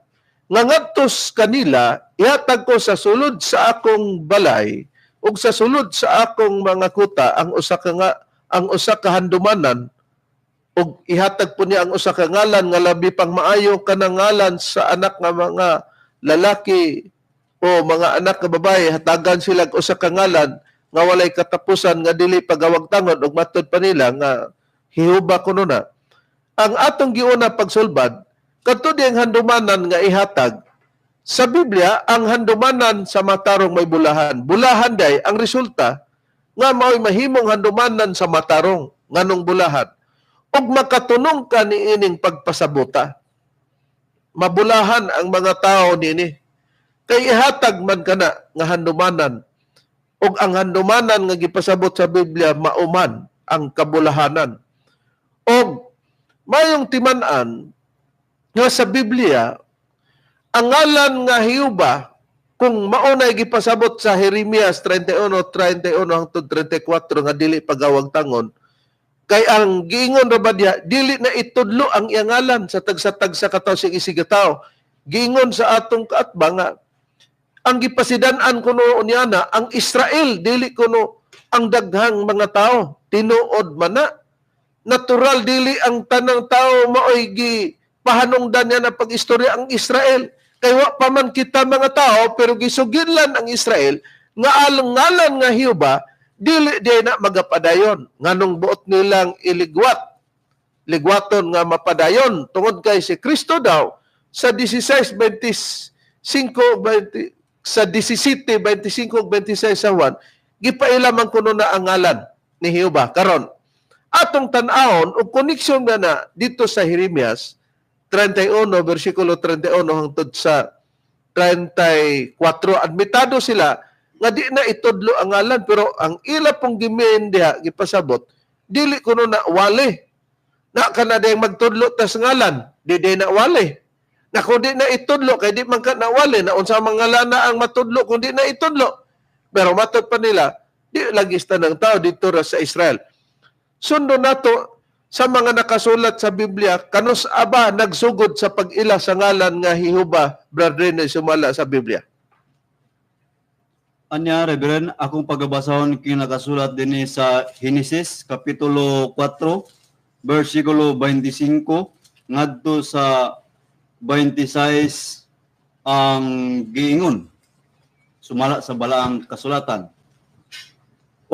nga ngadtos kanila, ihatag ko sa sulod sa akong balay ug sa sulod sa akong mga kuta ang usa ka nga ang usa ka handumanan ug ihatag po niya ang usa ka ngalan nga labi pang maayo kanang ngalan sa anak nga mga lalaki o mga anak nga babae, hatagan sila og usa ka ngalan nga walay katapusan nga dili pagawagtangon ug matud pa nila nga hihuba kuno na. Ang atong giuna pagsulbad kadto diyang handumanan nga ihatag sa Biblia, ang handumanan sa matarong may bulahan. Bulahan day ang resulta nga mao'y mahimong handumanan sa matarong nganong bulahan. Ug makatunong ka niining pagpasabuta. Mabulahan ang mga tao niini. Kay ihatag man kana nga handumanan. Ug ang handumanan nga gipasabot sa Biblia mauman ang kabulahanan. Ug mayong timan-an nga sa Biblia ang ngalan nga Jehova kung maunay gipasabot sa Jeremias 31, 31 hangtod 34 nga dili pagawag tangon, kay ang giingon ra ba diha, dili na itudlo ang iyang ngalan sa tagsa-tagsa ka tawo sing isiga tawo. Giingon sa atong kaatbang nga ang gipasidan-an kuno niya na ang Israel dili kuno ang daghang mga tao. Tinuod man na natural dili ang tanang tao maoy gipahanungdan niya na pag-istorya ang Israel. Kay wa pa man kita mga tao pero gisuginlan ang Israel nga alang ngalan nga Jehova dili di na magapadayon nganong buot nilang iligwat ligwaton nga mapadayon tungod kay si Kristo daw sa 16:25 sa 17:25 26 sa Juan gipaila man kuno na ang ngalan ni Jehova. Karon atong tan-awon og koneksyon na na dito sa Jeremias 31 versikulo 31 hangtod sa 34, admitado sila nga di na itudlo ang ngalan pero ang ila pong gimen diha gipasabot dili kuno na wali. Na kana dayang magtudlo tas ngalan, di day na wali. Na kung di na itudlo kay di man ka nawali na unsa man ngalan na ang matudlo kung di na itudlo. Pero matod pa nila, di lagi sa tanang tao dito ra sa Israel. Sundo nato sa mga nakasulat sa Biblia, kanus aba nagsugod sa pag-ila sa ngalan nga Jehova, Brother Rene, sumala sa Biblia?
Anya, Reverend, akong pagabasahon kini nakasulat dinhi sa Genesis kapitulo 4 versikulo 25 ngadto sa 26 ang giingon sumala sa balaang kasulatan.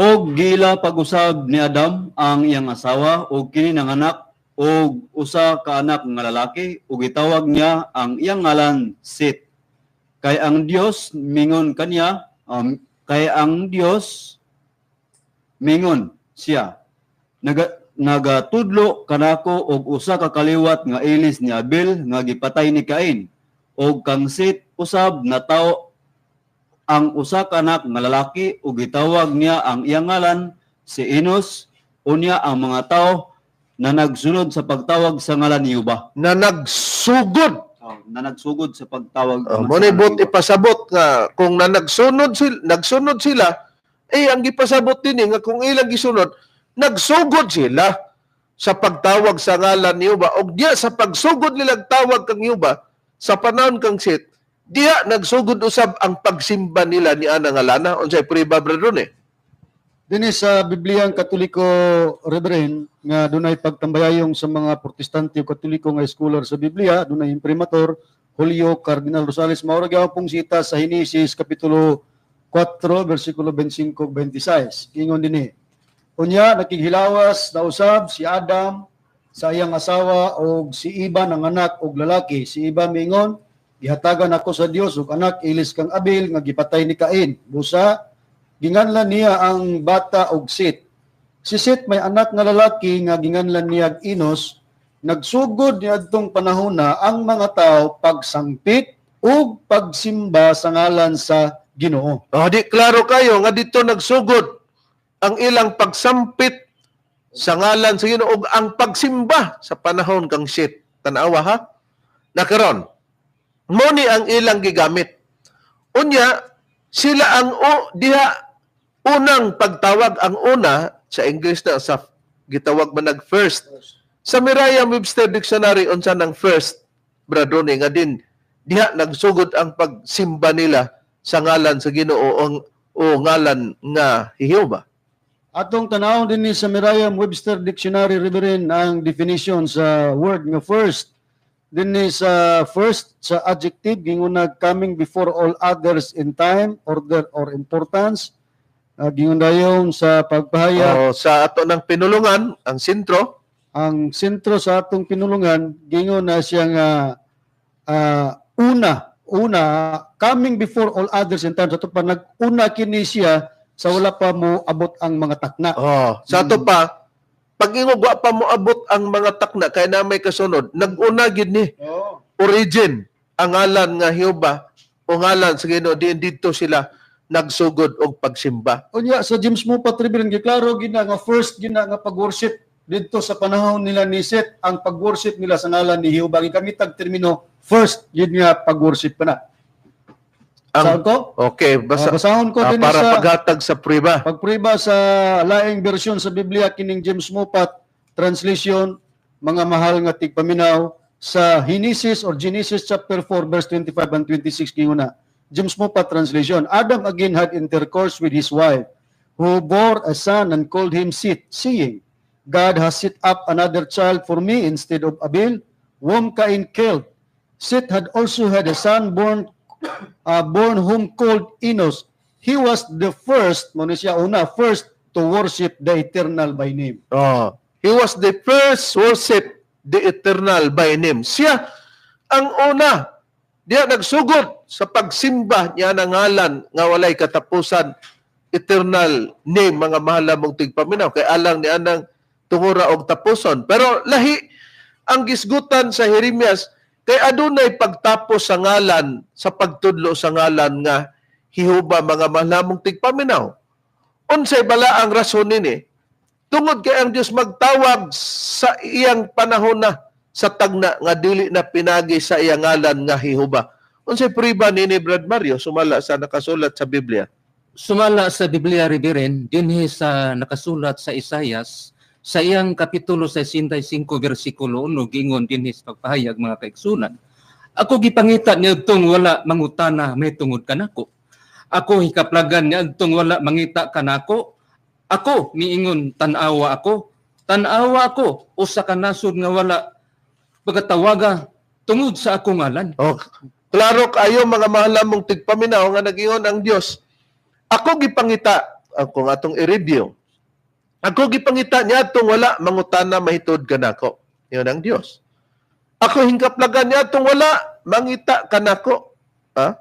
Og gila pag-usab ni Adam ang iyang asawa og kini nanganak og usa ka anak nga lalaki ug gitawag niya ang iyang ngalan Set. Kay ang Dios mingon kaniya, kay ang Dios mingon siya, nagatudlo kanako og usa ka kaliwat nga ilis ni Abel nga gipatay ni Cain. Og kang Set usab natawo ang usa ka anak nga lalaki ug gitawag niya ang iyang ngalan si Enos. Unya ang mga tao na nagsunod sa pagtawag sa ngalan ni Jehova.
Na nagsugod.
Oh, na nagsugod sa pagtawag
mo ni
sa
buot
ngalan ni Jehova.
Ipasabot nga kung na nagsunod sila, eh ang gipasabot dinhi nga kung ilang gisunod, nagsugod sila sa pagtawag sa ngalan ni Jehova. Og diya sa pagsugod nilang tawag kang Jehova sa panahon kang Set, diya nagsugod usab ang pagsimba nila ni ana nga lana. Unsay prueba, brother eh?
Dinhi sa Bibliang Katoliko, Reverend, nga dunay pagtambayayong sa mga Protestante o Katoliko nga scholar sa Biblia, dunay imprimatur Julio Cardinal Rosales, mao ra gyapon sita sa Henesis kapitulo 4 versikulo 25 ug 26. Ingon dinhi. Unya nakighilawas na usab si Adam sa iyang asawa og si Eva ng anak og lalaki. Si Eva mingon, "Gihatagan ako sa Dios og anak ilis kang Abel nga gipatay ni Cain." Busa ginganlan niya ang bata og Set. Si Set may anak nga lalaki nga ginganlan niya og Enos. Nagsugod niadtong panahon na ang mga tao pagsangpit ug pagsimba sa ngalan sa Ginoo.
Oh, di klaro kayo nga dito nagsugod ang ilang pagsampit sa ngalan sa Ginoo ug ang pagsimba sa panahon kang Set. Tan-awa ha. Nakaron, mo ni ang ilang gigamit. Unya sila ang o, diha unang pagtawag, ang una sa English na sa gitawag man nag first. Sa Merriam-Webster Dictionary, unsa nang first, Brother, nga din diha nagsugod ang pagsimba nila sa ngalan sa Ginoo o ngalan nga Jehova?
Atong tanawon din ni sa Merriam-Webster Dictionary, Reverend, ang definition sa word nga first. Dinhi sa first, sa adjective, gingon coming before all others in time, order or importance. Gingon dayon sa pagpahayag.
Oh, sa ato ng pinulungan, ang sentro.
Ang sentro sa atong pinulungan, gingon na siya nga una, coming before all others in time. Sa ato pa, nag-una kini siya sa wala pa mo abot ang mga takna.
Oh, sa ato pa, pag ingog wa pa mo abot ang mga takna, kay na may kasunod, nag-una gid ni. Origin, ang ngalan nga Jehova o ngalan sa Ginoo, diin didto sila nagsugod og pagsimba.
Unya sa James Moffatt, Reverend, giklaro gid na nga first gid na nga pag-worship didto sa panahon nila ni Seth, ang pag-worship nila sa ngalan ni Jehova. Gigamit ang termino first gid nga pag-worship pa na.
Ang,
Saan ko?
Okay, basa,
Basahon ko din
para
sa
paghatag sa prueba.
Pagprueba sa laing bersyon sa Biblia kining James Moffatt translation, mga mahal nga tigpaminaw, sa Genesis or Genesis chapter 4 verse 25 and 26, kinguna. James Moffatt translation: "Adam again had intercourse with his wife, who bore a son and called him Seth, saying, 'God has set up another child for me instead of Abel, whom Cain killed.' Seth had also had a son born whom called Enos. He was the first," mo ni siya una, "first to worship the Eternal by name."
Oh, he was the first worship the Eternal by name. Siya ang una diya nagsugod sa pagsimba niya ng ngalan nga walay katapusan, eternal name, mga mahal mong tigpaminaw, kay alang ni anang tungura og tapuson. Pero lahi ang gisgutan sa Jeremias kay adunay pagtapos sa ngalan sa pagtudlo sa ngalan nga Jehova, mga mahal mong tigpaminaw. Unsay bala ang rason nini? Tungod kay ang Dios magtawag sa iyang panahon na sa tagna nga dili na pinagi sa iyang ngalan nga Jehova. Unsay prueba nini, Brad Mario, sumala sa nakasulat sa Biblia?
Sumala sa Biblia, Reverend, dinhi sa nakasulat sa Isayas sa iyang kapitulo 65 bersikulo 1, gingon dinhi sa pagpahayag, mga kaigsunan. Ako gipangita niadtong wala mangutana mahitungod kanako. Ako hikaplagan niadtong wala mangita kanako. Ako miingon, tan-awa ako. Tan-awa ako usa ka nasod nga wala pagatawaga tungod sa akong ngalan.
Oh, klaro kayo, mga mahal mong tigpaminaw, nga nagingon ang Dios. Ako gipangita, kung atong i-review. Ako gipangita niadtong wala mangutana mahitod kanako. Yun ang Dios. Ako hingkaplagan niadtong wala mangita kanako. Ha?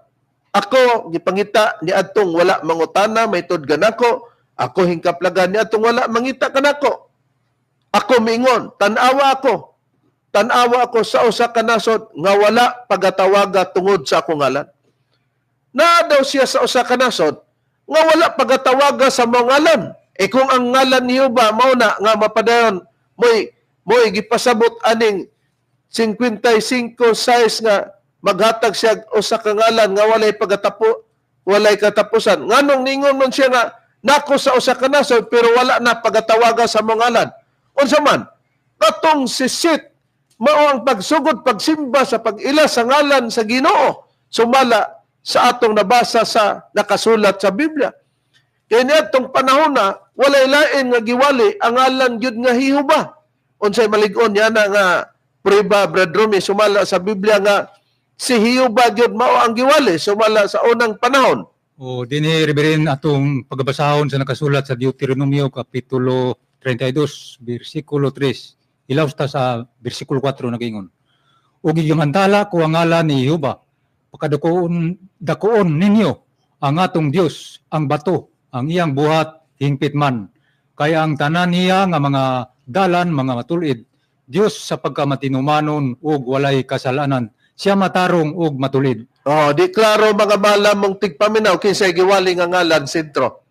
Ako gipangita niadtong wala mangutana mahitod kanako. Ako hingkaplagan niadtong wala mangita kanako. Ako miingon, tan-awa ako. Tan-awa ako sa usa ka nasod nga wala pagatawaga tungod sa akong ngalan. Naa daw siya sa usa ka nasod nga wala pagatawaga sa mga ngalan. E kung ang ngalan niyo ba mao na nga mapadayon mo'y gipasabot aning 55 size nga maghatag siya usa ka ngalan nga walay pagatapo, walay katapusan. Nganong ningon man siya nga nako sa usa ka nasod pero wala na pagatawaga sa mga ngalan? Unsa man katong si Sit mao ang pagsugod pagsimba sa pag-ila sa ngalan sa Ginoo sumala sa atong nabasa sa nakasulat sa Biblia. Kaya niadtong panahon na walay lain nga giwali ang ngalan gyud nga Jehova. Unsay malig-on niya na nga prueba, Brad Rumi, sumala sa Biblia nga si Jehova gyud mao ang giwali sumala sa unang panahon?
O dinhi, Reverend, atong pagbasahon sa nakasulat sa Deuteronomio kapitulo 32 bersikulo 3 hilaws ta sa bersikulo 4, nagingon. Ug gigimantala ko ang ngalan ni Jehova, pakadukoon dakuon ninyo ang atong Dios, ang bato, ang iyang buhat hingpit man. Kaya ang tanan niya nga mga dalan mga matulid. Dios sa pagkamatinumanon ug walay kasalanan. Siya matarong ug matulid.
Oh, di klaro, mga mahal mong tigpaminaw, kinsay giwali nga ngalan sentro?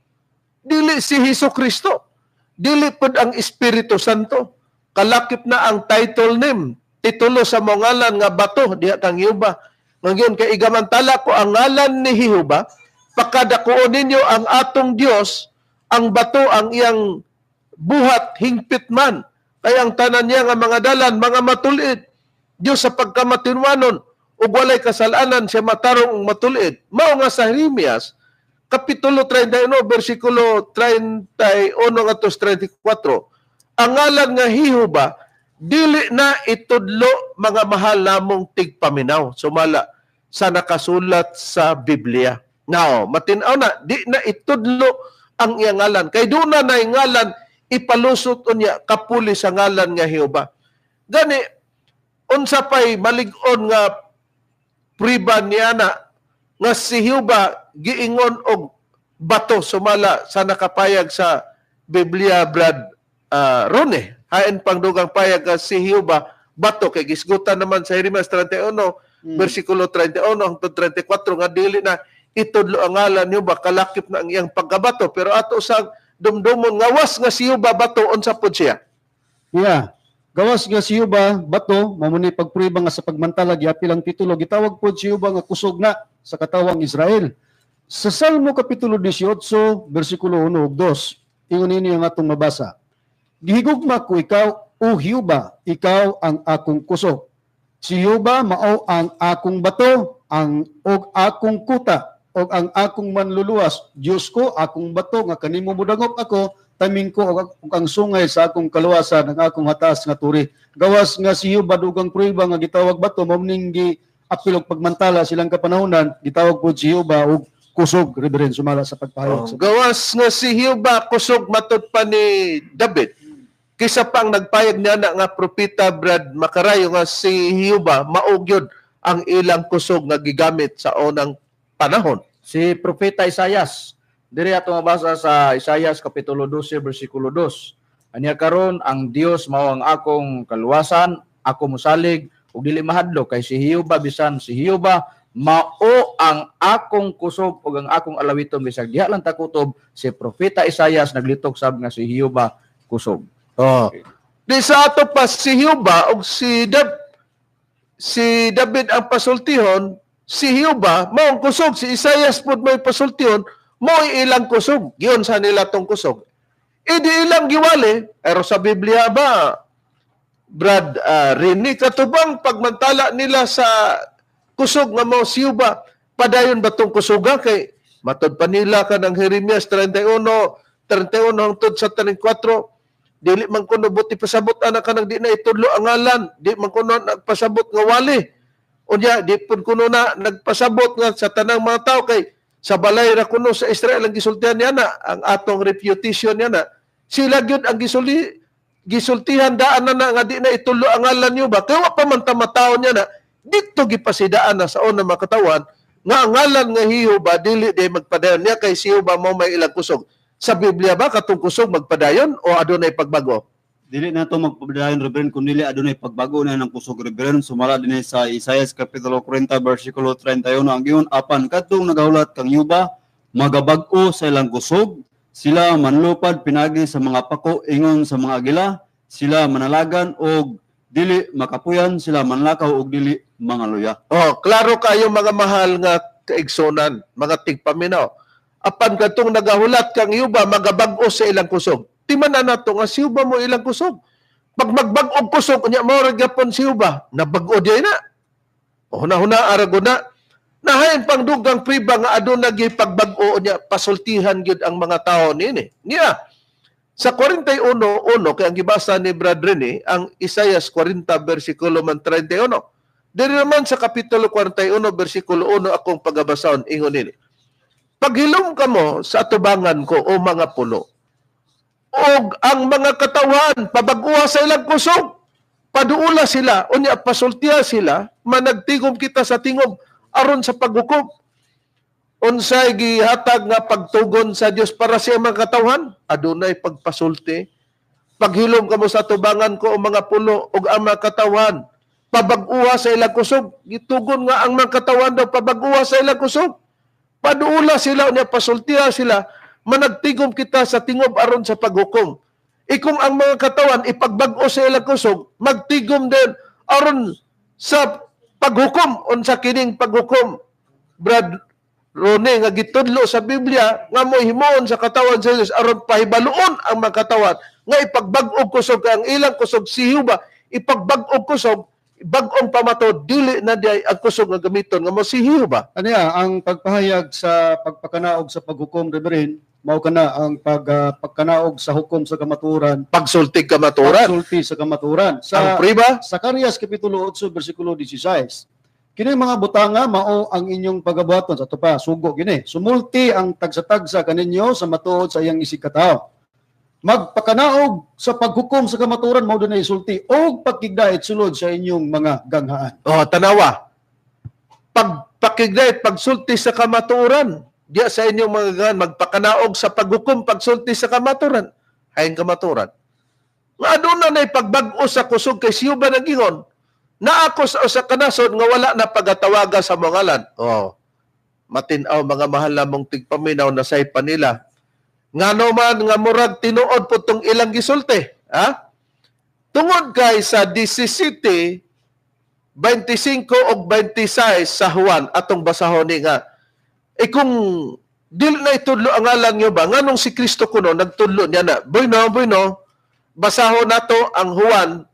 Dili si Hesus Kristo. Dili pud ang Espiritu Santo. Kalakip na ang title name, titulo sa mga ngalan nga bato diha kang Jehova. Ngayon kay igamantala ko ang ngalan ni Jehova, pakadakuon ninyo ang atong Dios, ang bato, ang iyang buhat hingpit man. Kaya ang tanan niya nga mga dalan mga matulid. Dios sa pagkamatinuanon ug walay kasalanan, siya matarong ug matulid. Mao nga sa Jeremias kapitulo 31 bersikulo 31 ngadto 34, ang ngalan nga Jehova dili na itudlo, mga mahal namong tigpaminaw, sumala sa nakasulat sa Biblia. Now, matin-aw na di na itudlo ang iyang ngalan. Kay doon na ngalan ipalusot unya kapuli sa ngalan nga Jehova. Gani unsa pay malig-on nga priba niya na nga si Jehova giingon og bato sumala sa nakapayag sa Biblia, Brad Rone? Hain pang dugang payag nga si Jehova bato kay gisgutan naman sa Jeremias 31 bersikulo 31 hangtod 34 nga dili na itudlo ang ngalan niyo ba, kalakip na ang iyang pagkabato. Pero ato sa dumdumon ngawas nga si Jehova bato, unsa pud siya?
Yeah. Gawas nga si Jehova bato, mao ni pagprueba nga sa pagmantala giapil ang titulo, gitawag pod si Jehova nga kusog na sa katawang Israel. Sa Salmo kapitulo 18 bersikulo 1 ug 2, ingon ini ang atong mabasa. Gihigugma ko ikaw, o Jehova, ikaw ang akong kusog. Si Jehova mao ang akong bato, ang og akong kuta, og ang akong manluluwas. Dios ko, akong bato nga kanimo modangop ako, taming ko og ang sungay sa akong kaluwasan, ang akong hatas nga turi. Gawas nga si Jehova dugang prueba nga gitawag bato, mao ning gi apil og pagmantala silang kapanahonan, gitawag pod si Jehova og kusog, Reverend, sumala sa pagpahayag.
Oh, gawas nga si Jehova kusog matud pa ni David. Kisa pang nagpayag niya na nga propeta, Brad Makarayo, nga si Jehova mao gyud ang ilang kusog nga gigamit sa unang panahon.
Si Propeta Isayas, diri ato mabasa sa Isayas kapitulo 12 bersikulo 2. Aniya karon ang Dios mao ang akong kaluwasan, ako mosalig ug dili mahadlok kay si Jehova, bisan si Jehova mao ang akong kusog ug ang akong alawiton bisag diha lang takutob. Si Propeta Isayas naglitok sab nga si Jehova kusog.
Oh. Di sa ato pa si Huba og si David ang pasultihon, si Huba mao ang kusog, si Isaias pud may pasultihon, mao ilang kusog. Giyon sa nila tong kusog. E di ilang giwali, pero sa Biblia ba, Brad Rene, katubang pagmantala nila sa kusog nga mao si Huba, padayon ba tong kusuga kay matod pa nila ka ng Jeremias 31, 31 hangtod sa 34, dili man kuno buti pasabot ana kanang di na itudlo ang ngalan, di man kuno nagpasabot nga wali. Unya di pud kuno na nagpasabot nga sa tanang mga tao kay sa balay ra kuno sa Israel ang gisultihan niya na, ang atong reputation niya na. Sila gyud ang gisultihan daan na, na nga di na itudlo ang ngalan niyo ba? Kay wa pa man ta matawo niya na dito gipasidaan na sa una mga katawan nga ang ngalan nga Jehova dili di magpadayon niya kay si Jehova mo may ilang kusog. Sa Biblia ba katong kusog magpadayon o adunay pagbago?
Dili na to magpadayon, Reverend, kun dili adunay pagbago na ng kusog, Reverend. Sumala dinhi sa Isaias kapitulo 40 bersikulo 31 ang giyon, apan kadtong nagahulat kang Yuba magabag-o sa ilang kusog, sila manlupad pinagi sa mga pako ingon sa mga agila, sila manalagan og dili makapuyan, sila manlakaw og dili mga luya.
Oh, klaro kayo mga mahal nga kaigsonan, mga tigpaminaw. Apan kadtong nagahulat kang Yuba magabag-o sa ilang kusog. Timan na nato nga si Yuba mo ilang kusog. Pag magbag-og kusog unya mao ra gyapon si Yuba, nabag-o di na. O huna-huna arago na. Nahain pang dugang priba nga aduna gyud pagbag-o unya pasultihan gyud ang mga tawo niini. Niya sa 41:1 kay ang gibasa ni Brad Rene ang Isaias 40 bersikulo man 31. Diri naman sa kapitulo 41 bersikulo 1 akong pagabasahon ingon nini. Paghilom kamo sa atubangan ko o mga pulo, og ang mga katawan pabag-uha sa ilang kusog, paduula sila, unya pasultiha sila, managtigom kita sa tingog aron sa paghukom. Unsay gihatag nga pagtugon sa Dios para sa mga katawan? Adunay pagpasulti. Paghilom kamo sa atubangan ko o mga pulo og ang mga katawan pabag-uha sa ilang kusog. Gitugon nga ang mga katawan daw pabag-uha sa ilang kusog. Paduula sila, unya pasultiha sila, managtigom kita sa tingob aron sa paghukom. Ikong ang mga katawan ipagbag-o sa ilang kusog, magtigom din aron sa paghukom. Unsa kining paghukom, Brad Rone, nga gitudlo sa Biblia nga mo himuon sa katawan sa Dios aron pahibaluon ang mga katawan nga ipagbag-o kusog ang ilang kusog si Jehova, ipagbag-o kusog bag-ong pamatod, dili na di ang kusog nga gamiton nga mo si Jehova.
Aniya ang pagpahayag sa pagpakanaog sa paghukom, Reverend, mao kana ang pagkanaog sa hukom sa kamatuoran,
pagsulti kamatuoran,
pagsulti sa kamatuoran. Sa
ang priba
Sakarias kapitulo 8 bersikulo 16. Kini mga butanga mao ang inyong pagabuhaton sa ato pa sugo kini. Sumulti ang tagsa-tagsa kaninyo sa matuod sa iyang isig katawo. Magpakanaog sa paghukom sa kamatuoran mao dunay sulti og pagkigdait sulod sa inyong mga ganghaan.
Oh, tanawa. Pagpakigdait, pagsulti sa kamatuoran, diya sa inyong mga ganghaan, magpakanaog sa paghukom, pagsulti sa kamatuoran. Hain kamatuoran. Nga aduna nay pagbag-o sa kusog kay siyo ba nagingon? Naako sa usa ka nasod nga wala na pagatawaga sa mga ngalan. Oh. Matin-aw mga mahal namong tigpaminaw na saypa nila. Ngano man nga murag tinuod po tong ilang gisulti, ha? Tungod kay sa 17, 25 og 26 sa Juan atong basahon ni nga e kung dili na itudlo ang ngalan niyo ba nganong si Kristo kuno nagtudlo niya na. Bueno, bueno, basahon nato ang Juan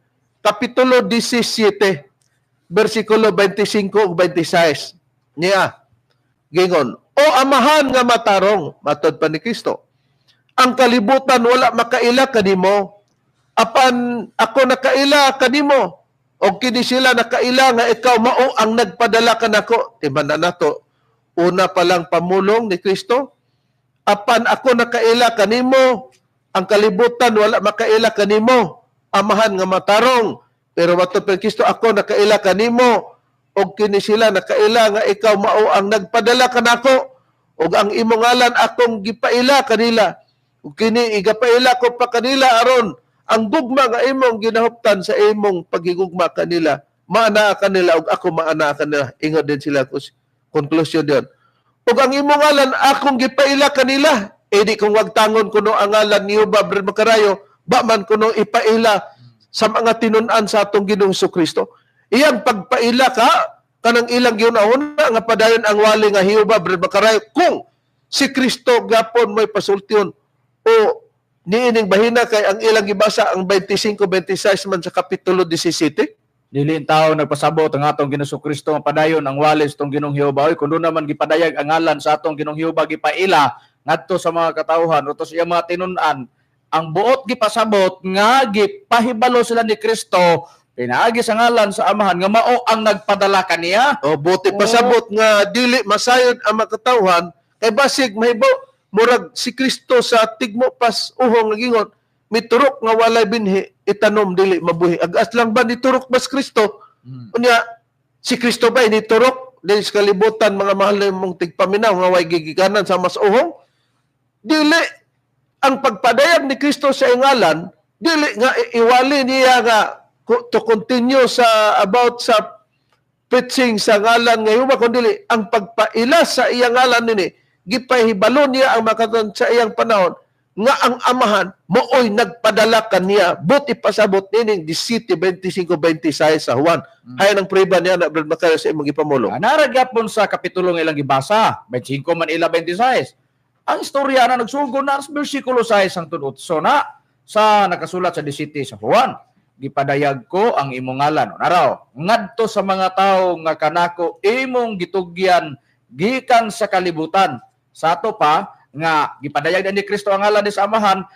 kapitulo 17 bersikulo 25 ug 26. Niya gingon, o amahan nga matarong, matod pa ni Kristo, ang kalibutan wala makaila kanimo, apan ako nakaila kanimo, og kini sila nakaila nga ikaw mao ang nagpadala kanako. Timan na nato, una pa lang pamulong ni Kristo, apan ako nakaila kanimo, ang kalibutan wala makaila kanimo, amahan nga matarong, pero matod pa ni Kristo, ako nakaila kanimo, og kini sila nakaila nga ikaw mao ang nagpadala kanako, og ang imong ngalan akong gipaila kanila, ug kini igapaila ko pa kanila aron ang gugma nga imong ginahuptan sa imong pagigugma kanila maanaa kanila ug ako maanaa kanila. Ingon din sila conclusion diyon. Ug ang imong ngalan akong gipaila kanila, eh di kung wagtangon kuno ang ngalan ni Jehova, Brad Macarayo, Ba man kuno ipaila sa mga tinun-an sa atong Ginoong Kristo. Iyang pagpaila ka kanang ilang giunahuna nga padayon ang wali nga Jehova, Brad Makarayo, kung si Kristo gapon may pasultion o niining bahina kay ang ilang gibasa ang 25-26 man sa Kapitulo 17.
Dili in tao nagpasabot ang atong Ginoong Kristo nga padayon ang wali sa atong Ginoong Jehova. Oy, kun doon naman gipadayag ang ngalan sa atong Ginoong Jehova, gipaila ngadto sa mga katawhan utos iya mga tinun-an, ang buot gipasabot nga gipahibalo sila ni Kristo pinaagi sa ngalan sa Amahan nga mao ang nagpadala kaniya.
O buti pasabot nga dili masayod ang mga katawhan kay basig mahibaw murag si Kristo sa tigmo pas uhong nagingon miturok nga walay binhi itanom dili mabuhi. Agas lang ba niturok ba si Kristo? Unya si Kristo ba niturok dili sa kalibutan, mga mahal na mong tigpaminaw nga way gigikanan sa mas uhong? Dili ang pagpadayag ni Kristo sa ingalan, dili nga iwali niya nga to continue sa about sa preaching sa ngalan nga Jehova, kundi ang pagpaila sa iyang ngalan nini gipahibalo niya ang makatuon sa iyang panahon nga ang Amahan mooy nagpadala kaniya. Buti pasabot nining 17:25-26 sa Juan. Hay ng priba niya na Brad Macario sa imong gipamulong.
Nara gyapon sa kapitulo nga ilang gibasa, 25 man ila 26. Ang istorya na nagsugod na sa bersikulo 6 hangtod 8 na sa nakasulat sa 17 sa Juan. Gipadayag ko ang imong ngalan. Naraw, ngadto sa mga tawo nga kanako imong gitugyan gikan sa kalibutan. Sa ato pa nga gipadayag ni Kristo ang ngalan ni sa Amahan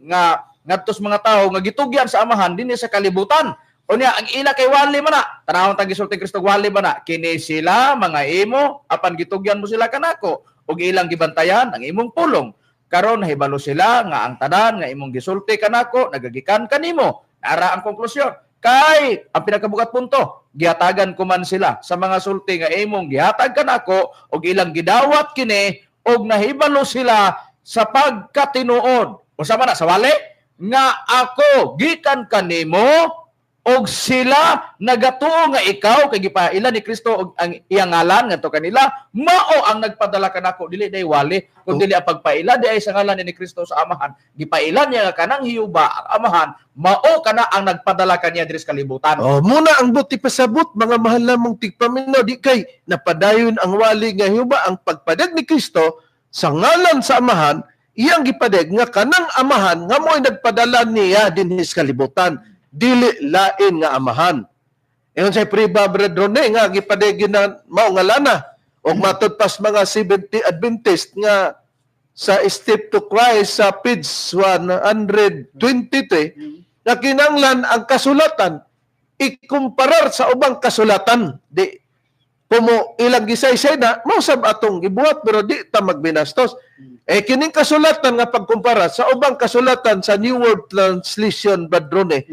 nga ngadto sa mga tawo nga gitugyan sa Amahan dinhi sa kalibutan. Unya ang ila kay wali man na. Tanawon tang gisulti Kristo wali man na. Kini sila mga imo apan gitugyan mo sila kanako ug ilang gibantayan ang imong pulong. Karon nahibalo sila nga ang tanan nga imong gisulti kanako nagagikan kanimo. Ara ang konklusyon. Kay ang pinakabugat punto, gihatagan ko man sila sa mga sulti nga imong gihatag kanako ug ilang gidawat kini og nahibalo sila sa pagkatinuod. Usa man na sa wali nga ako gikan kanimo og sila nagatuo nga ikaw kay gipaila ni Kristo og ang iyang ngalan ngadto kanila mao ang nagpadala kanako. Dili day wali kun dili ang pagpaila di ay sa ngalan ni Kristo sa Amahan. Gipaila niya nga kanang Jehova ang Amahan mao kana ang nagpadala kaniya diri sa kalibutan.
Oh, muna ang buti pasabot mga mahal namong tigpaminaw di kay napadayon ang wali nga Jehova ang pagpadag ni Kristo sa ngalan sa Amahan iyang gipadag nga kanang Amahan nga mo'y nagpadala niya dinhi sa kalibutan. Dili lain nga Amahan. Ingon sa priba Brad Rone nga gipadegi na mao nga lana og matud pas mga 70 Adventist nga sa Step to Christ sa page 123 na kinanglan ang kasulatan ikumparar sa ubang kasulatan. Di kumo ilang gisaysay na mao sab atong gibuhat pero di ta magbinastos. Eh kining kasulatan nga pagkumpara sa ubang kasulatan sa New World Translation, Brad Rone,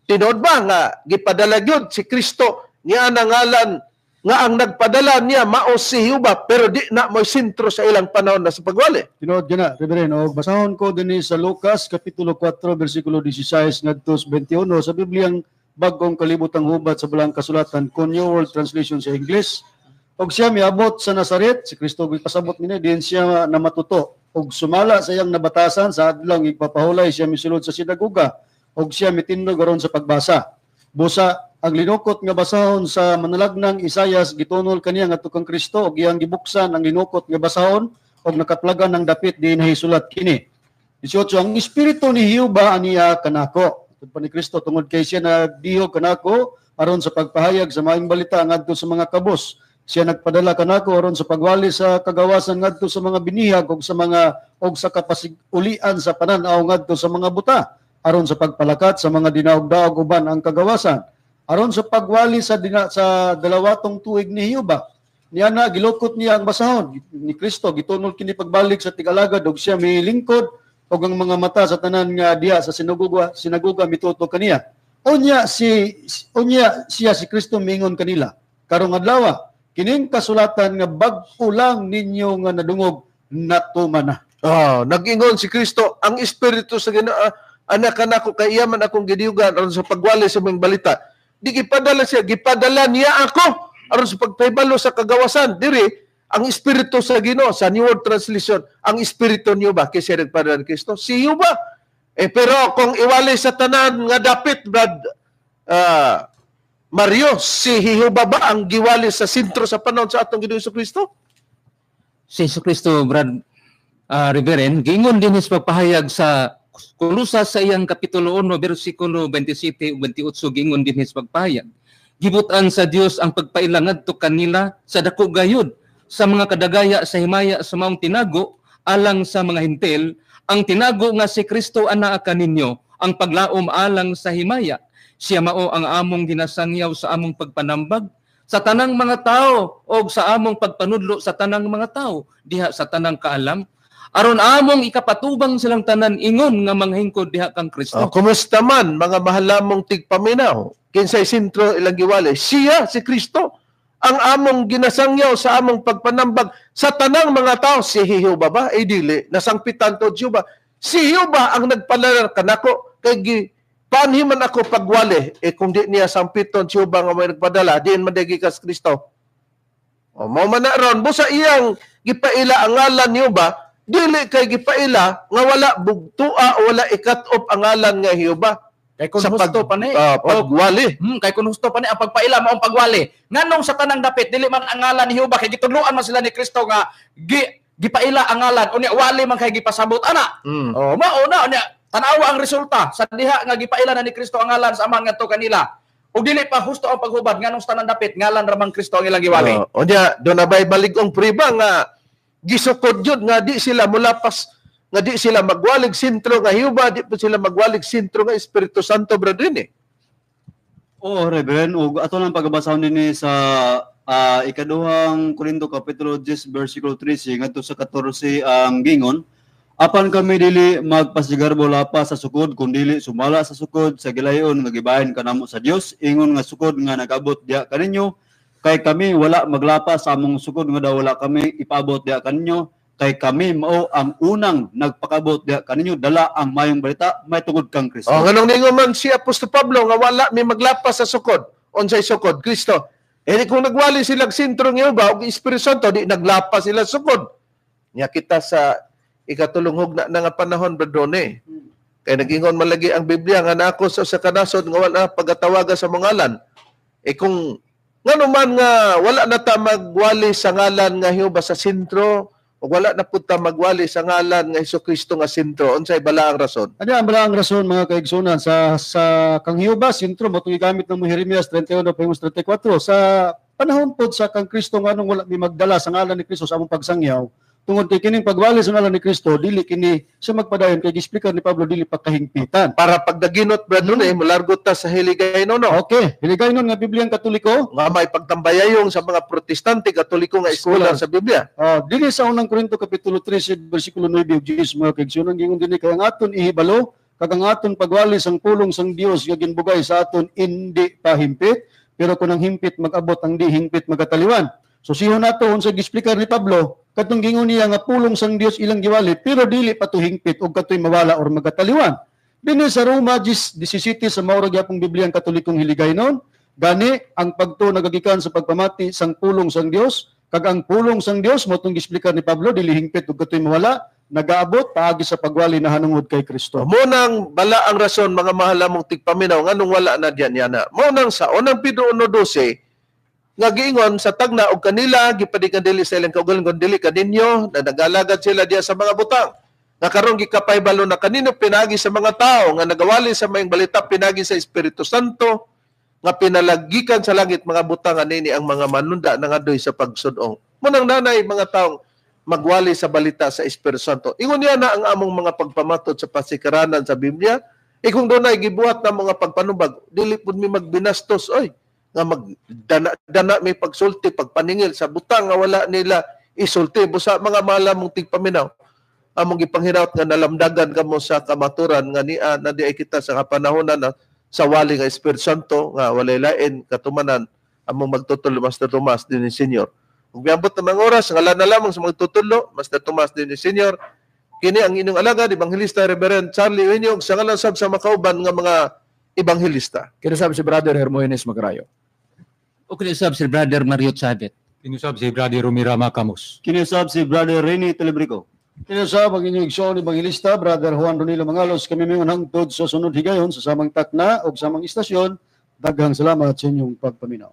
tinuod ba nga gipadala gyud si Kristo niya ang ngalan nga ang nagpadala niya mao si Jehova pero di na mo'y sentro sa ilang panahon na sa pagwali?
Tinuod gyud na, Reverend. Og basahon ko dinhi sa Lucas kapitulo 4 bersikulo 16 ngadto sa 21 sa Bibliang Bagong Kalibutang Hubad sa Balang Kasulatan kon New World Translation sa English. Og siya miabot sa Nazaret, si Kristo gipasabot niya diin siya namatuto og sumala sa iyang nabatasan sa adlaw igpapahulay siya misulod sa sinagoga og siya mitindog aron sa pagbasa. Busa ang linukot nga basahon sa manalagnang Isayas gitunol kaniya ngadto kang Kristo og iyang gibuksan ang linukot nga basahon og nakaplagan ang dapit diin nahisulat kini. 18 ang espiritu ni Jehova aniya kanako. Tud pa ni Kristo tungod kay siya nagdihog kanako aron sa pagpahayag sa maayong balita ngadto sa mga kabos. Siya nagpadala kanako aron sa pagwali sa kagawasan ngadto sa mga binihag og sa mga og sa kapasig-ulian sa panan-aw ngadto sa mga buta, aron sa pagpalakat sa mga dinaog-daog uban ang kagawasan, aron sa pagwali sa sa dalawatong tuig ni Jehova. Niya na gilukot niya ang basahon ni Kristo, gitunol kini pagbalik sa tig-alagad og siya milingkod og ang mga mata sa tanan nga diha sa sinagoga mituto kaniya. Unya siya si Kristo mingon kanila, karong adlaw kining kasulatan nga bag-o lang ninyo nga nadungog natuman na.
Oh, nag-ingon si Kristo ang espiritu sa Ginoo anak kanako kay iya man akong gidiyugan aron sa pagwali sa mga balita. Di gipadala siya, gipadala niya ako aron sa pagpahibalo sa kagawasan. Diri ang espiritu sa Ginoo sa New World Translation, ang espiritu niyo ba kay siya nagpadala ni Kristo? Si Jehova. Eh pero kung iwali sa tanan nga dapit, Brad Mario, si Jehova ba ang giwali sa sentro sa panahon sa atong Ginoong Kristo?
Si Jesucristo, Brad Reverend, giingon din sa pagpahayag sa Kolosas sa iyang kapitulo 1 bersikulo 27 ug 28, giingon din sa pagpahayag. Gibutan sa Dios ang pagpaila ngadto kanila sa dako gayud sa mga kadagaya sa himaya sa maong tinago alang sa mga Hentil, ang tinago nga si Kristo anaa kaninyo, ang paglaom alang sa himaya. Siya mao ang among ginasangyaw sa among pagpanambag sa tanang mga tao og sa among pagpanudlo sa tanang mga tao diha sa tanang kaalam, aron among ikapatubang silang tanan ingon nga manghingkod diha kang Kristo.
Oh, kumusta man mga mahalamong tigpaminaw? Kinsay sentro ilang giwali? Siya, si Kristo, ang among ginasangyaw sa among pagpanambag sa tanang mga tao. Si Jehova ba? Eh dili, nasangpitan to Jehova. Si Jehova ang nagpalalar kanako kay panhiman ako pagwali. Eh kung di niya sampiton si Jehova nga may nagpadala, diin man dagi kas Kristo. O mao man na ron, busa iyang gipaila ang ngalan niyo ba? Dili kay gipaila nga wala bugtua o wala ikat-op ang ngalan nga Jehova.
Kay kun husto pa ni.
Pagwali.
Kay kun husto pa ni ang pagpaila maong pagwali. Nganong sa tanang dapit dili man ang ngalan ni Jehova kay gitudloan man sila ni Kristo nga gipaila ang ngalan unya wali man kay gipasabot ana. Oh, mao na unya tan-awa ang resulta sa diha nga gipaila na ni Kristo ang ngalan sa amahan ngadto kanila. Ug dili pa husto ang paghubad nganong sa tanang dapit ngalan ra man Kristo ang ilang giwali.
Unya do na bay balig-ong priba nga gisukod jud nga di sila mulapas, nga di sila magwalig sentro nga Jehova, di po sila magwalig sentro nga Espiritu Santo, brother eh.
Oo, Reverend, ug ato lang pagbasahon dinhi sa ikaduhang Korinto kapitulo 10 bersikulo 13 ngadto sa 14 ang gingon, apan kami dili magpasigarbo lapas sa sukod kun dili sumala sa sukod sa gilayon nga gibahin kanamo sa Dios, ingon nga sukod nga nagabot diha kaninyo, kay kami wala maglapas sa among sukod nga daw wala kami ipaabot diha kaninyo, kay kami mao ang unang nagpakabot diha kaninyo dala ang mayong balita may tungod kang Kristo.
Oh, nganong ningon man si Apostol Pablo nga wala mi maglapas sa sukod, unsay sukod? Kristo. Eh kung nagwali sila sentro nga ba og Espiritu Santo, di naglapas sila sukod. Nya kita sa ikatulong hugna na nga panahon, Brother. Kay nagingon man lagi ang Biblia nga nako sa kanasod nga wala pagatawaga sa mga ngalan. Eh kung ngano man nga wala na ta magwali sa ngalan nga Jehova sa sentro, o wala na pud ta magwali sa ngalan nga Hesukristo nga sentro, unsay bala ang rason?
Ano ang bala ang rason mga kaigsunan sa kang Jehova sentro mo gigamit ng Jeremias 31:34 sa panahon pod sa kang Kristo nganong wala mi magdala sa ngalan ni Kristo sa among pagsangyaw, tungod kay kining pagwali sa ngalan ni Kristo dili kini sa magpadayon kay giexplicar ni Pablo dili pagkahingpitan.
Para pagdaginot, brother, mulargo ta sa Hiligaynon, no?
Okay, Hiligaynon nga Biblia ang Katoliko
nga may pagtambayayong sa mga Protestante Katoliko nga eskwela sa Biblia.
Dili sa unang Korinto kapitulo 13 bersikulo 9 ug 10 mga kaigsuonan, gingon dinhi kay ang aton ihibalo kag ang aton pagwali sang pulong sang Dios nga ginbugay sa aton indi pahimpit, pero kun ang himpit mag-abot ang di hingpit magataliwan. So sihon nato unsa giexplicar ni Pablo katong gingon niya nga pulong sang Dios ilang giwali pero dili pa to hingpit og katoy mawala or magataliwan. Dinhi sa Roma 17 sa mao ra gyapong Biblia ang Katolikong Hiligaynon, gani ang pagtuo nagagikan sa pagpamati sang pulong sang Dios kag ang pulong sang Dios mo tong giexplicar ni Pablo dili hingpit og katoy mawala, nagaabot paagi sa pagwali na hanungod kay Kristo.
Mo nang bala ang rason mga mahalamong tigpaminaw nganong wala na diyan yana. Mo nang sa unang Pedro 1:12 nga giingon sa tagna og kanila gipadikan dili sa ilang kaugalingon dili kaninyo na nagalagad sila diya sa mga butang. Nga karon gikapahibalo na kanino pinagi sa mga tao nga nagawali sa mayong balita pinagi sa Espiritu Santo nga pinalagikan sa langit mga butang anini ang mga manunda nangadoy sa pagsud-ong. Munang nanay mga taong magwali sa balita sa Espiritu Santo. Ingon niya na ang among mga pagpamatod sa pasikaranan sa Biblia. E kung doon ay gibuhat na mga pagpanubag, dili pud mi magbinastos oy nga magdana dana may pagsulti pagpaningil sa butang nga wala nila isulti. Busa mga malamong tigpaminaw, among gipanghinaut nga nalamdagan kamo sa kamaturan nga nia na di ay kita sa kapanahonan na sa wali nga Espiritu Santo nga walay lain katumanan among magtutulo Master Tomas din ni Senior. Ug miabot na mga oras ngalan na lamang sa magtutulo Master Tomas din ni Senior. Kini ang inyong alagad Ebanghelista Reverend Charlie Eugenio sa ngalan sab sa makauban nga mga ebanghelista.
Kinusab si Brother Hermogenes Magrayo.
O kinusab si Brother Mario Chavez.
Kinusab si Brother Romira Macamos.
Kinusab si Brother Rene Telebrico.
Kinusab ang inyong igsoon ebanghelista, Brother Juan Ronilo Mangalos, kami may hangtod sa sunod higayon sa samang takna o samang istasyon. Daghang salamat sa inyong pagpaminaw.